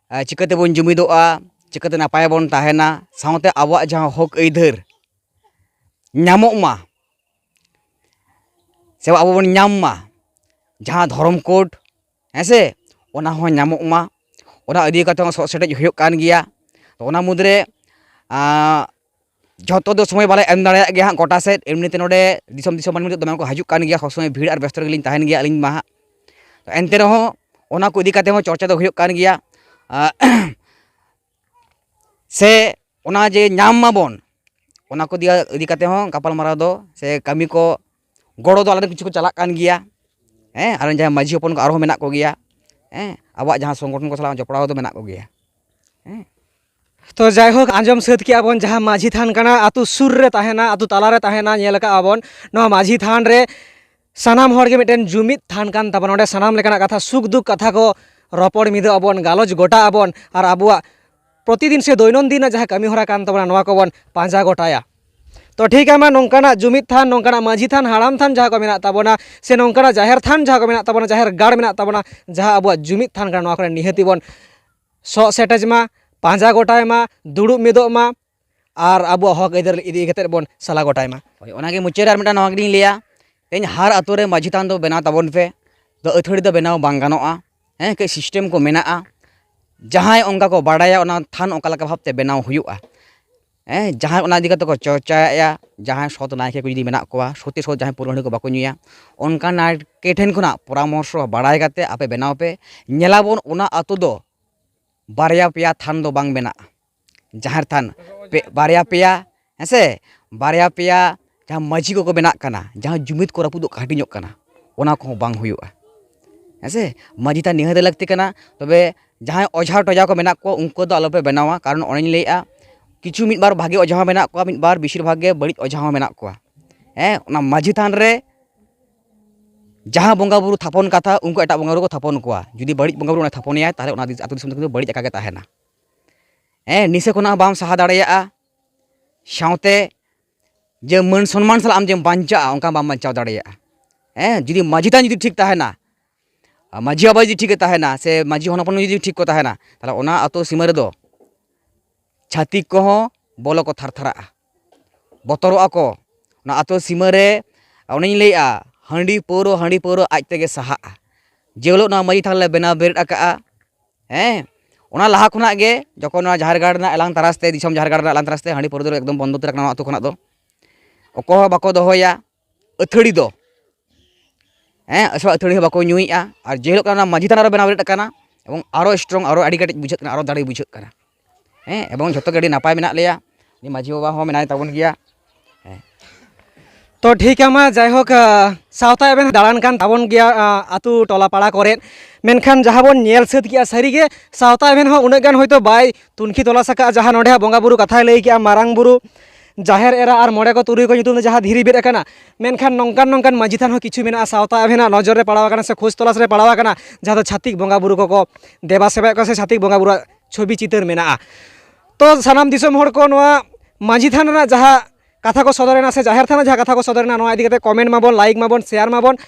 ᱟᱨ ᱪᱤᱠᱟᱹ ᱛᱮᱵᱚᱱ ᱡᱩᱢᱤᱫᱚᱜᱼᱟ, ᱪᱤᱠᱟᱹᱛᱮ ᱱᱟᱯᱟᱭ ᱵᱚᱱ ᱛᱟᱦᱮᱱᱟ, ᱥᱟᱶᱛᱮ ᱟᱵᱚᱣᱟᱜ ᱡᱟᱦᱟᱸ ᱦᱚᱠ ᱟᱹᱭᱫᱟᱹᱨ ᱧᱟᱢᱚᱜ ᱢᱟ, ᱥᱮ ᱟᱵᱚ ᱵᱚᱱ ᱧᱟᱢ ᱢᱟ, ᱡᱟᱦᱟᱸ ᱫᱷᱚᱨᱚᱢ ᱠᱳᱰ, ᱦᱮᱸ ᱥᱮ, ᱚᱱᱟ ᱦᱚᱸ ᱧᱟᱢᱚᱜ ᱢᱟ, ᱚᱱᱟ ᱤᱫᱤ ᱠᱟᱛᱮ ᱦᱚᱸ ᱥᱚᱜ ᱥᱮᱴᱮᱡ ᱦᱩᱭᱩᱜ ᱠᱟᱱ ᱜᱮᱭᱟ᱾ ᱛᱚ, ᱚᱱᱟ ᱢᱩᱫᱽᱨᱮ, ᱟᱸ, ᱡᱷᱚᱛᱚ ᱫᱚ ᱥᱚᱢᱚᱭ ᱵᱟᱞᱮ ᱮᱢ ᱫᱟᱲᱮᱭᱟᱜ ᱜᱮᱭᱟ ᱦᱟᱸᱜ ᱜᱚᱴᱟ ᱥᱮᱫ᱾ ᱮᱢᱱᱤ ᱛᱮ ᱱᱚᱰᱮ ᱫᱤᱥᱚᱢ ᱫᱤᱥᱚᱢ ᱢᱟᱹᱱᱢᱤ ᱫᱚᱢᱮ ᱠᱚ ᱦᱤᱡᱩᱜ ᱠᱟᱱ ᱜᱮᱭᱟ, ᱥᱚᱵ ᱥᱚᱢᱚᱭ ᱵᱷᱤᱲ ᱟᱨ ᱵᱮᱥᱛᱚ ᱨᱮᱜᱮᱞᱤᱧ ᱛᱟᱦᱮᱱ ᱜᱮᱭᱟ ᱟᱹᱞᱤᱧ ᱢᱟ ᱦᱟᱸᱜ᱾ ᱮᱱᱛᱮ ᱨᱮᱦᱚᱸ ᱚᱱᱟ ᱠᱚ ᱤᱫᱤ ᱠᱟᱛᱮ ᱦᱚᱸ ᱪᱚᱨᱪᱟ ᱫᱚ ᱦᱩᱭᱩᱜ ᱠᱟᱱ ᱜᱮᱭᱟ᱾ ᱟᱸ, ᱥᱮ ᱚᱱᱟ ᱡᱮ ᱧᱟᱢ ᱢᱟᱵᱚᱱ, ᱚᱱᱟ ᱠᱚ ᱤᱫᱤ, ᱤᱫᱤ ᱠᱟᱛᱮ ᱦᱚᱸ ᱜᱟᱯᱟᱞᱢᱟᱨᱟᱣ ᱫᱚ ᱥᱮ ᱠᱟᱹᱢᱤ ᱠᱚ, ᱜᱚᱲᱚ ᱫᱚ ᱟᱞᱮ ᱫᱚ ᱠᱤᱪᱷᱩ ᱠᱚ ᱪᱟᱞᱟᱜ ᱠᱟᱱ ᱜᱮᱭᱟ᱾ ᱦᱮᱸ, ᱟᱨ ᱡᱟᱦᱟᱸᱭ ᱢᱟᱹᱡᱷᱤ ᱦᱚᱯᱚᱱ ᱠᱚ ᱟᱨᱦᱚᱸ ᱢᱮᱱᱟᱜ ᱠᱚᱜᱮᱭᱟ᱾ ᱦᱮᱸ, ᱟᱵᱚᱣᱟᱜ ᱡᱟᱦᱟᱸ ᱥᱚᱝᱜᱚᱴᱷᱚᱱ ᱠᱚ ᱥᱟᱞᱟᱜ ᱡᱚᱯᱲᱟᱣ ᱫᱚ ᱢᱮᱱᱟᱜ ᱠᱚᱜᱮᱭᱟ᱾ ᱦᱮᱸ᱾ ᱛᱚ ᱡᱟᱭᱦᱳᱠ, ᱟᱸᱡᱚᱢ ᱥᱟᱹᱛ ᱠᱮᱜᱼᱟ ᱵᱚᱱ, ᱡᱟᱦᱟᱸ ᱢᱟᱹᱡᱷᱤ ᱛᱷᱟᱱ ᱠᱟᱱᱟ, ᱟᱹᱛᱩ ᱥᱩᱨ ᱨᱮ ᱛᱟᱦᱮᱱᱟ, ᱟᱹᱛᱩ ᱛᱟᱞᱟ ᱨᱮ ᱛᱟᱦᱮᱱᱟ, ᱧᱮᱞ ᱟᱠᱟᱜᱼᱟ ᱵᱚᱱ᱾ ᱱᱚᱣᱟ ᱢᱟᱹᱡᱷᱤ ᱛᱷᱟᱱ ᱨᱮ ᱥᱟᱱᱟᱢ ᱦᱚᱲ ᱜᱮ ᱢᱤᱫᱴᱮᱱ ᱡᱩᱢᱤᱫ ᱛᱷᱟᱱ ᱠᱟᱱ ᱛᱟᱵᱚᱱᱟ᱾ ᱚᱸᱰᱮ ᱥᱟᱱᱟᱢ ᱞᱮᱠᱟᱱᱟᱜ ᱠᱟᱛᱷᱟ, ᱥᱩᱠ ᱫᱩᱠ ᱠᱟᱛᱷᱟ ᱠᱚ ᱨᱚᱯᱚᱲ ᱢᱤᱫᱚᱜ ᱟᱵᱚᱱ, ᱜᱟᱞᱚᱪ ᱜᱚᱴᱟᱜ ᱟᱵᱚᱱ, ᱟᱨ ᱟᱵᱚᱣᱟᱜ ᱯᱨᱚᱛᱤᱫᱤᱱ ᱥᱮ ᱫᱳᱭᱱᱚᱱᱫᱤᱱ ᱨᱮᱱᱟᱜ ᱡᱟᱦᱟᱸ ᱠᱟᱹᱢᱤ ᱦᱚᱨᱟ ᱠᱟᱱ ᱛᱟᱵᱚᱱᱟ, ᱱᱚᱣᱟ ᱠᱚᱵᱚᱱ ᱯᱟᱸᱡᱟ ᱜᱚᱴᱟᱭᱟ᱾ ᱛᱚ ᱴᱷᱤᱠ ᱜᱮᱭᱟ, ᱢᱟ ᱱᱚᱝᱠᱟᱱᱟᱜ ᱡᱩᱢᱤᱫ ᱛᱷᱟᱱ, ᱱᱚᱝᱠᱟᱱᱟᱜ ᱢᱟᱹᱡᱷᱤ ᱛᱷᱟᱱ, ᱦᱟᱲᱟᱢ ᱛᱷᱟᱱ ᱡᱟᱦᱟᱸ ᱠᱚ ᱢᱮᱱᱟᱜ ᱛᱟᱵᱚᱱᱟ, ᱥᱮ ᱱᱚᱝᱠᱟᱱᱟᱜ ᱡᱟᱦᱮᱨ ᱛᱷᱟᱱ ᱡᱟᱦᱟᱸ ᱠᱚ ᱢᱮᱱᱟᱜ ᱛᱟᱵᱚᱱᱟ, ᱡᱟᱦᱮᱨ ᱜᱟᱲ ᱢᱮᱱᱟᱜ ᱛᱟᱵᱚᱱᱟ, ᱡᱟᱦᱟᱸ ᱟᱵᱚᱣᱟᱜ ᱡᱩᱢᱤᱫ ᱛᱷᱟᱱ ᱠᱟᱱᱟ, ᱱᱚᱣᱟ ᱠᱚᱨᱮ ᱱᱤᱦᱟᱹᱛᱤ ᱵᱚᱱ ᱥᱚᱜ ᱥᱮᱴᱮᱡ ᱢᱟ, ᱯᱟᱸᱡᱟ ᱜᱚᱴᱟᱭ ᱢᱟ, ᱫᱩᱲᱩᱵ ᱢᱤᱫᱚᱜ ᱢᱟ, ᱟᱨ ᱟᱵᱚᱣᱟᱜ ᱦᱚᱠ ᱟᱹᱭᱫᱟᱹᱨ ᱤᱫᱤ ᱠᱟᱛᱮᱫ ᱵᱚᱱ ᱥᱟᱞᱟ ᱜᱚᱴᱟᱭ ᱢᱟ᱾ ᱦᱳᱭ, ᱚᱱᱟᱜᱮ ᱢᱩᱪᱟᱹᱫ ᱨᱮ ᱟᱨ ᱢᱤᱫᱴᱟᱝ ᱱᱚᱣᱟ ᱜᱮᱞᱤᱧ ᱞᱟᱹᱭᱟ, ᱛᱮᱦᱮᱧ ᱦᱟᱨ ᱟᱛᱳ ᱨᱮ ᱢᱟᱹᱡᱷᱤ ᱛᱷᱟᱱ ᱫᱚ ᱵᱮᱱᱟᱣ ᱛᱟᱵᱚᱱ ᱯᱮ᱾ ᱫᱚ ᱟᱹᱛᱷᱟᱹᱲᱤ ᱫᱚ ᱵᱮᱱᱟᱣ ᱵᱟᱝ ᱜᱟᱱᱚᱜᱼᱟ᱾ ᱦᱮᱸ, ᱠᱟᱹᱡ system ᱠᱚ ᱢᱮᱱᱟᱜᱼᱟ᱾ ᱡᱟᱦᱟᱸᱭ ᱚᱱᱠᱟ ᱠᱚ ᱵᱟᱲᱟᱭᱟ ᱚᱱᱟ ᱛᱷᱟᱱ ᱚᱠᱟ ᱞᱮᱠᱟ ᱵᱷᱟᱵᱽᱛᱮ ᱵᱮᱱᱟᱣ ᱦᱩᱭᱩᱜᱼᱟ, ᱦᱮᱸ, ᱡᱟᱦᱟᱸᱭ ᱚᱱᱟ ᱤᱫᱤ ᱠᱟᱛᱮ ᱠᱚ ᱪᱚᱨᱪᱟᱭᱮᱫᱼᱟ, ᱡᱟᱦᱟᱸᱭ ᱥᱚᱛ ᱱᱟᱭᱠᱮ ᱠᱚ ᱡᱩᱫᱤ ᱢᱮᱱᱟᱜ ᱠᱚᱣᱟ, ᱥᱚᱛᱤ ᱥᱚᱛ ᱡᱟᱦᱟᱸᱭ ᱯᱩᱨᱟᱹ ᱦᱟᱺᱰᱤ ᱠᱚ ᱵᱟᱠᱚ ᱧᱩᱭᱟ, ᱚᱱᱠᱟᱱ ᱱᱟᱭᱠᱮ ᱴᱷᱮᱱ ᱠᱷᱚᱱᱟᱜ ᱯᱚᱨᱟᱢᱚᱨᱥᱚ ᱵᱟᱲᱟᱭ ᱠᱟᱛᱮ ᱟᱯᱮ ᱵᱮᱱᱟᱣ ᱯᱮ᱾ ᱧᱮᱞᱟᱵᱚᱱ ᱚᱱᱟ ᱟᱹᱛᱩ ᱫᱚ ᱵᱟᱨᱭᱟ ᱯᱮᱭᱟ ᱛᱷᱟᱱ ᱫᱚ ᱵᱟᱝ ᱢᱮᱱᱟᱜᱼᱟ, ᱡᱟᱦᱮᱨ ᱛᱷᱟᱱ ᱯᱮ, ᱵᱟᱨᱭᱟ ᱯᱮᱭᱟ, ᱦᱮᱸ ᱥᱮ, ᱵᱟᱨᱭᱟ ᱯᱮᱭᱟ ᱡᱟᱦᱟᱸ ᱢᱟᱹᱡᱷᱤ ᱠᱚᱠᱚ ᱵᱮᱱᱟᱜ ᱠᱟᱱᱟ, ᱡᱟᱦᱟᱸ ᱡᱩᱢᱤᱫ ᱠᱚ ᱨᱟᱹᱯᱩᱫᱚᱜ ᱦᱟᱹᱴᱤᱧᱚᱜ ᱠᱟᱱᱟ, ᱚᱱᱟ ᱠᱚᱦᱚᱸ ᱵᱟᱝ ᱦᱩᱭᱩᱜᱼᱟ, ᱦᱮᱸ ᱥᱮ᱾ ᱢᱟᱹᱡᱷᱤ ᱛᱷᱟᱱ ᱱᱤᱦᱟᱹᱛ ᱞᱟᱹᱠᱛᱤ ᱠᱟᱱᱟ᱾ ᱛᱚᱵᱮ ᱡᱟᱦᱟᱸᱭ ᱚᱡᱷᱟ ᱴᱚᱡᱟ ᱠᱚ ᱢᱮᱱᱟᱜ ᱠᱚᱣᱟ, ᱩᱱᱠᱩ ᱫᱚ ᱟᱞᱚᱯᱮ ᱵᱮᱱᱟᱣᱟ, ᱠᱟᱨᱚᱱ ᱚᱱᱮᱧ ᱞᱟᱹᱭᱮᱫᱼᱟ, ᱠᱤᱪᱷᱩ ᱢᱤᱫ ᱵᱟᱨ ᱵᱷᱟᱜᱮ ᱚᱡᱷᱟ ᱦᱚᱸ ᱢᱮᱱᱟᱜ ᱠᱚᱣᱟ, ᱢᱤᱫ ᱵᱟᱨ ᱵᱮᱥᱤᱨ ᱵᱷᱟᱜᱽ ᱜᱮ ᱵᱟᱹᱲᱤᱡ ᱚᱡᱷᱟ ᱦᱚᱸ ᱢᱮᱱᱟᱜ ᱠᱚᱣᱟ᱾ ᱦᱮᱸ, ᱚᱱᱟ ᱢᱟᱹᱡᱷᱤ ᱛᱷᱟᱱ ᱨᱮ ᱡᱟᱦᱟᱸ ᱵᱚᱸᱜᱟ ᱵᱩᱨᱩ ᱛᱷᱟᱯᱚᱱ ᱠᱟᱛᱷᱟ, ᱩᱱᱠᱩ ᱮᱴᱟᱜ ᱵᱚᱸᱜᱟ ᱵᱩᱨᱩ ᱠᱚ ᱛᱷᱟᱯᱚᱱ ᱠᱚᱣᱟ᱾ ᱡᱩᱫᱤ ᱵᱟᱹᱲᱤᱡ ᱵᱚᱸᱜᱟ ᱵᱩᱨᱩ ᱚᱸᱰᱮ ᱛᱷᱟᱯᱚᱱᱮᱭᱟᱭ, ᱛᱟᱦᱚᱞᱮ ᱚᱱᱟ ᱟᱹᱛᱩ ᱫᱤᱥᱚᱢ ᱫᱚ ᱠᱤᱱᱛᱩ ᱵᱟᱹᱲᱤᱡ ᱟᱠᱟ ᱜᱮ ᱛᱟᱦᱮᱱᱟ᱾ ᱦᱮᱸ, ᱱᱤᱥᱟᱹ ᱠᱷᱚᱱᱟᱜ ᱦᱚᱸ ᱵᱟᱢ ᱥᱟᱦᱟ ᱫᱟᱲᱮᱭᱟᱜᱼᱟ᱾ ᱥᱟᱶᱛᱮ ᱡᱮ ᱢᱟᱹᱱ ᱥᱚᱱᱢᱟᱱ ᱥᱟᱞᱟᱜ ᱟᱢ ᱡᱮᱢ ᱵᱟᱧᱪᱟᱜᱼᱟ, ᱚᱱᱠᱟ ᱵᱟᱢ ᱵᱟᱧᱪᱟᱣ ᱫᱟᱲᱮᱭᱟᱜᱼᱟ᱾ ᱦᱮᱸ, ᱡᱩᱫᱤ ᱢᱟᱹᱡᱷᱤ ᱛᱷᱟᱱ ᱡᱩᱫᱤ ᱴᱷᱤᱠ ᱛᱟᱦᱮᱱᱟ, ᱟᱨ ᱢᱟᱹᱡᱷᱤ ᱵᱟᱵᱟ ᱡᱩᱫᱤ ᱴᱷᱤᱠ ᱮ ᱛᱟᱦᱮᱱᱟ, ᱥᱮ ᱢᱟᱹᱡᱷᱤ ᱦᱚᱱ ᱦᱚᱯᱚᱱ ᱡᱩᱫᱤ ᱴᱷᱤᱠ ᱠᱚ ᱛᱟᱦᱮᱱᱟ, ᱛᱟᱦᱚᱞᱮ ᱚᱱᱟ ᱟᱹᱛᱩ ᱥᱤᱢᱟᱹ ᱨᱮᱫᱚ ᱪᱷᱟᱹᱛᱤᱠ ᱠᱚᱦᱚᱸ ᱵᱚᱞᱚ ᱠᱚ ᱛᱷᱟᱨ ᱛᱷᱟᱨᱟᱜᱼᱟ, ᱵᱚᱛᱚᱨᱚᱜᱼᱟ ᱠᱚ᱾ ᱚᱱᱟ ᱟᱹᱛᱩ ᱥᱤᱢᱟᱹ ᱨᱮ, ᱚᱱᱮᱧ ᱞᱟᱹᱭᱮᱫᱼᱟ, ᱦᱟᱺᱰᱤ ᱯᱟᱹᱣᱨᱟᱹ, ᱦᱟᱺᱰᱤ ᱯᱟᱹᱣᱨᱟᱹ ᱟᱡ ᱛᱮᱜᱮ ᱥᱟᱦᱟᱜᱼᱟ᱾ ᱡᱮ ᱦᱤᱞᱳᱜ ᱱᱚᱣᱟ ᱢᱟᱹᱡᱷᱤ ᱛᱷᱟᱱ ᱞᱮ ᱵᱮᱱᱟᱣ ᱵᱮᱨᱮᱫ ᱟᱠᱟᱜᱼᱟ, ᱦᱮᱸ, ᱚᱱᱟ ᱞᱟᱦᱟ ᱠᱷᱚᱱᱟᱜ ᱜᱮ, ᱡᱚᱠᱷᱚᱱ ᱱᱚᱣᱟ ᱡᱟᱦᱮᱨ ᱜᱟᱲ ᱨᱮᱱᱟᱜ ᱮᱞᱟᱝ ᱛᱟᱨᱟᱥ ᱛᱮ, ᱫᱤᱥᱚᱢ ᱡᱟᱦᱮᱨ ᱜᱟᱲ ᱨᱮᱱᱟᱜ ᱮᱞᱟᱝ ᱛᱟᱨᱟᱥ ᱛᱮ ᱦᱟᱺᱰᱤ ᱯᱟᱹᱣᱨᱟᱹ ᱫᱚ ᱮᱠᱫᱚᱢ ᱵᱚᱱᱫᱚ ᱩᱛᱟᱹᱨ ᱟᱠᱟᱱᱟ ᱱᱚᱣᱟ ᱟᱹᱛᱩ ᱠᱷᱚᱱᱟᱜ ᱫᱚ, ᱚᱠᱚᱭ ᱦᱚᱸ ᱵᱟᱠᱚ ᱫᱚᱦᱚᱭᱟ ᱟᱹᱛᱷᱟᱹᱲᱤ ᱫᱚ᱾ ᱦᱮᱸ, ᱟᱥᱚᱞ ᱟᱹᱛᱷᱟᱹᱲᱤ ᱦᱚᱸ ᱵᱟᱠᱚ ᱧᱩᱭᱮᱫᱼᱟ᱾ ᱟᱨ ᱡᱮ ᱦᱤᱞᱳᱜ ᱠᱟᱱᱟ ᱚᱱᱟ ᱢᱟᱹᱡᱷᱤ ᱛᱷᱟᱱ ᱟᱨᱚ ᱵᱮᱱᱟᱣ ᱵᱮᱨᱮᱫ ᱟᱠᱟᱱᱟ, ᱮᱵᱚᱝ ᱟᱨᱚ ᱥᱴᱨᱚᱝ, ᱟᱨᱚ ᱟᱹᱰᱤ ᱠᱮᱴᱮᱡ ᱵᱩᱡᱷᱟᱹᱜ ᱠᱟᱱᱟ, ᱟᱨᱚ ᱫᱟᱲᱮ ᱵᱩᱡᱷᱟᱹᱜ ᱠᱟᱱᱟ᱾ ᱦᱮᱸ, ᱮᱵᱚᱝ ᱡᱷᱚᱛᱚ ᱜᱮ ᱟᱹᱰᱤ ᱱᱟᱯᱟᱭ ᱢᱮᱱᱟᱜ ᱞᱮᱭᱟ᱾ ᱩᱱᱤ ᱢᱟᱹᱡᱷᱤ ᱵᱟᱵᱟ ᱦᱚᱸ ᱢᱮᱱᱟᱭ ᱛᱟᱵᱚᱱ ᱜᱮᱭᱟ᱾ ᱦᱮᱸ᱾ ᱛᱚ ᱴᱷᱤᱠ ᱜᱮᱭᱟ, ᱢᱟ ᱡᱟᱭᱦᱳᱠ, ᱟᱸ, ᱥᱟᱶᱛᱟ ᱮᱵᱷᱮᱱ ᱫᱟᱬᱟᱱ ᱠᱟᱱ ᱛᱟᱵᱚᱱ ᱜᱮᱭᱟ, ᱟᱸ, ᱟᱹᱛᱩ ᱴᱚᱞᱟ ᱯᱟᱲᱟ ᱠᱚᱨᱮᱫ, ᱢᱮᱱᱠᱷᱟᱱ ᱡᱟᱦᱟᱸ ᱵᱚᱱ ᱧᱮᱞ ᱥᱟᱹᱛ ᱠᱮᱜᱼᱟ, ᱥᱟᱹᱨᱤᱜᱮ ᱥᱟᱶᱛᱟ ᱮᱵᱷᱮᱱ ᱦᱚᱸ ᱩᱱᱟᱹᱜ ᱜᱟᱱ ᱦᱚᱭᱛᱳ ᱵᱟᱭ ᱛᱩᱱᱠᱷᱤ ᱛᱚᱞᱟᱥ ᱟᱠᱟᱫᱼᱟ᱾ ᱡᱟᱦᱟᱸ ᱱᱚᱰᱮ ᱦᱟᱸᱜ ᱵᱚᱸᱜᱟ ᱵᱩᱨᱩ ᱠᱟᱛᱷᱟᱭ ᱞᱟᱹᱭ ᱠᱮᱜᱼᱟ, ᱢᱟᱨᱟᱝ ᱵᱩᱨᱩ, ᱡᱟᱦᱮᱨ ᱮᱨᱟ ᱟᱨ ᱢᱚᱬᱮ ᱠᱚ ᱛᱩᱨᱩᱭ ᱠᱚ ᱧᱩᱛᱩᱢ ᱛᱮ ᱡᱟᱦᱟᱸ ᱫᱷᱤᱨᱤ ᱵᱮᱫ ᱟᱠᱟᱱᱟ, ᱢᱮᱱᱠᱷᱟᱱ ᱱᱚᱝᱠᱟᱱ ᱱᱚᱝᱠᱟᱱ ᱢᱟᱹᱡᱷᱤ ᱛᱷᱟᱱ ᱦᱚᱸ ᱠᱤᱪᱷᱩ ᱢᱮᱱᱟᱜᱼᱟ, ᱥᱟᱶᱛᱟ ᱮᱵᱷᱮᱱᱟᱜ ᱱᱚᱡᱚᱨ ᱨᱮ ᱯᱟᱲᱟᱣ ᱟᱠᱟᱱᱟ ᱥᱮ ᱠᱷᱳᱡᱽ ᱛᱚᱞᱟᱥ ᱨᱮ ᱯᱟᱲᱟᱣ ᱟᱠᱟᱱᱟ, ᱡᱟᱦᱟᱸ ᱫᱚ ᱪᱷᱟᱹᱛᱤᱠ ᱵᱚᱸᱜᱟ ᱵᱩᱨᱩ ᱠᱚᱠᱚ ᱫᱮᱵᱟ ᱥᱮᱵᱟᱭᱮᱫ ᱠᱚᱣᱟ ᱥᱮ ᱪᱷᱟᱹᱛᱤᱠ ᱵᱚᱸᱜᱟ ᱵᱩᱨᱩᱣᱟᱜ ᱪᱷᱚᱵᱤ ᱪᱤᱛᱟᱹᱨ ᱢᱮᱱᱟᱜᱼᱟ᱾ ᱛᱚ ᱥᱟᱱᱟᱢ ᱫᱤᱥᱚᱢ ᱦᱚᱲ ᱠᱚ ᱱᱚᱣᱟ ᱢᱟᱹᱡᱷᱤ ᱛᱷᱟᱱ ᱨᱮᱱᱟᱜ ᱡᱟᱦᱟᱸ ᱠᱟᱛᱷᱟ ᱠᱚ ᱥᱚᱫᱚᱨᱮᱱᱟ ᱥᱮ ᱡᱟᱦᱮᱨ ᱛᱷᱟᱱ ᱨᱮ ᱡᱟᱦᱟᱸ ᱠᱟᱛᱷᱟ ᱠᱚ ᱥᱚᱫᱚᱨᱮᱱᱟ, ᱱᱚᱣᱟ ᱤᱫᱤ ᱠᱟᱛᱮ comment ᱢᱟᱵᱚᱱ, like ᱢᱟᱵᱚᱱ, share ᱢᱟᱵᱚᱱ,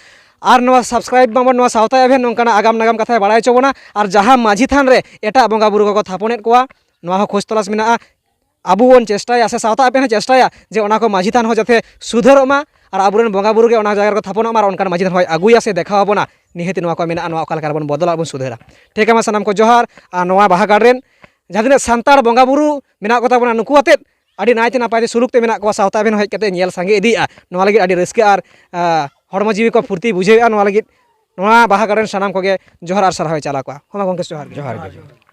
ᱟᱨ ᱱᱚᱣᱟ subscribe ᱢᱟᱵᱚᱱ, ᱱᱚᱣᱟ ᱥᱟᱶᱛᱟ ᱮᱵᱷᱮᱱ ᱱᱚᱝᱠᱟᱱᱟᱜ ᱟᱜᱟᱢ ᱱᱟᱜᱟᱢ ᱠᱟᱛᱷᱟᱭ ᱵᱟᱲᱟᱭ ᱦᱚᱪᱚ ᱵᱚᱱᱟ᱾ ᱟᱨ ᱡᱟᱦᱟᱸ ᱢᱟᱹᱡᱷᱤ ᱛᱷᱟᱱ ᱨᱮ ᱮᱴᱟᱜ ᱵᱚᱸᱜᱟ ᱵᱩᱨᱩ ᱠᱚᱠᱚ ᱛᱷᱟᱯᱚᱱᱮᱫ ᱠᱚᱣᱟ, ᱱᱚᱣᱟ ᱦᱚᱸ ᱠᱷᱳᱡᱽ ᱛᱚᱞᱟᱥ ᱢᱮᱱᱟᱜᱼᱟ᱾ ᱟᱵᱚ ᱵᱚᱱ ᱪᱮᱥᱴᱟᱭᱟ ᱥᱮ ᱥᱟᱶᱛᱟ ᱮᱵᱷᱮᱱ ᱦᱚᱸ ᱪᱮᱥᱴᱟᱭᱟ ᱡᱮ ᱚᱱᱟ ᱠᱚ ᱢᱟᱹᱡᱷᱤ ᱛᱷᱟᱱ ᱦᱚᱸ ᱡᱟᱛᱮ ᱥᱩᱫᱷᱟᱹᱨᱚᱜ ᱢᱟ ᱟᱨ ᱟᱵᱚᱨᱮᱱ ᱵᱚᱸᱜᱟ ᱵᱩᱨᱩ ᱜᱮ ᱚᱱᱟ ᱡᱟᱭᱜᱟ ᱨᱮᱠᱚ ᱛᱷᱟᱯᱚᱱᱚᱜ ᱢᱟ ᱟᱨ ᱚᱱᱠᱟᱱ ᱢᱟᱹᱡᱷᱤ ᱛᱷᱟᱱ ᱦᱚᱸᱭ ᱟᱹᱜᱩᱭᱟ ᱥᱮ ᱫᱮᱠᱷᱟᱣ ᱟᱵᱚᱱᱟ, ᱱᱤᱦᱟᱹᱛ ᱱᱚᱣᱟ ᱠᱚ ᱢᱮᱱᱟᱜᱼᱟ, ᱱᱚᱣᱟ ᱚᱠᱟ ᱞᱮᱠᱟ ᱨᱮᱵᱚᱱ ᱵᱚᱫᱚᱞᱟ ᱟᱨ ᱵᱚᱱ ᱥᱩᱫᱷᱟᱹᱨᱟ᱾ ᱴᱷᱤᱠ ᱜᱮᱭᱟ, ᱢᱟ ᱥᱟᱱᱟᱢ ᱠᱚ ᱡᱚᱦᱟᱨ᱾ ᱟᱨ ᱱᱚᱣᱟ ᱵᱟᱦᱟ ᱜᱟᱲ ᱨᱮᱱ ᱡᱟᱦᱟᱸ ᱛᱤᱱᱟᱹᱜ ᱥᱟᱱᱛᱟᱲ ᱵᱚᱸᱜᱟ ᱵᱩᱨᱩ ᱢᱮᱱᱟᱜ ᱠᱚᱛᱟ ᱵᱚᱱᱟ, ᱱᱩᱠᱩ ᱟᱛᱮᱫ ᱟᱹᱰᱤ ᱱᱟᱭᱛᱮ ᱱᱟᱯᱟᱭᱛᱮ ᱥᱩᱞᱩᱠ ᱛᱮ ᱢᱮᱱᱟᱜ ᱠᱚᱣᱟ, ᱥᱟᱶᱛᱟ ᱮᱵᱷᱮᱱ ᱦᱚᱸ ᱦᱮᱡ ᱠᱟᱛᱮ ᱧᱮᱞ ᱥᱟᱸᱜᱮ ᱤᱫᱤᱭᱮᱫᱼᱟ, ᱱᱚᱣᱟ ᱞᱟᱹᱜᱤᱫ ᱟᱹᱰᱤ ᱨᱟᱹᱥᱠᱟᱹ ᱟᱨ, ᱟᱸ, ᱦᱚᱲᱢᱚ ᱡᱤᱣᱤ ᱠᱚ ᱯᱷᱩᱨᱛᱤ ᱵᱩᱡᱷᱟᱹᱣᱮᱫᱼᱟ᱾ ᱱᱚᱣᱟ ᱞᱟᱹᱜᱤᱫ ᱱᱚᱣᱟ ᱵᱟᱦᱟ ᱜᱟᱲ ᱨᱮᱱ ᱥᱟᱱᱟᱢ ᱠᱚᱜᱮ ᱡᱚᱦᱟᱨ ᱟᱨ ᱥᱟᱨᱦᱟᱣ ᱮ ᱪᱟᱞ ᱟᱠᱚᱣᱟ᱾ ᱦᱚᱸ ᱢᱟ ᱜᱚᱢᱠᱮ, ᱡᱚᱦᱟᱨ ᱜᱮ᱾ ᱡᱚᱦᱟᱨ ᱜᱮ᱾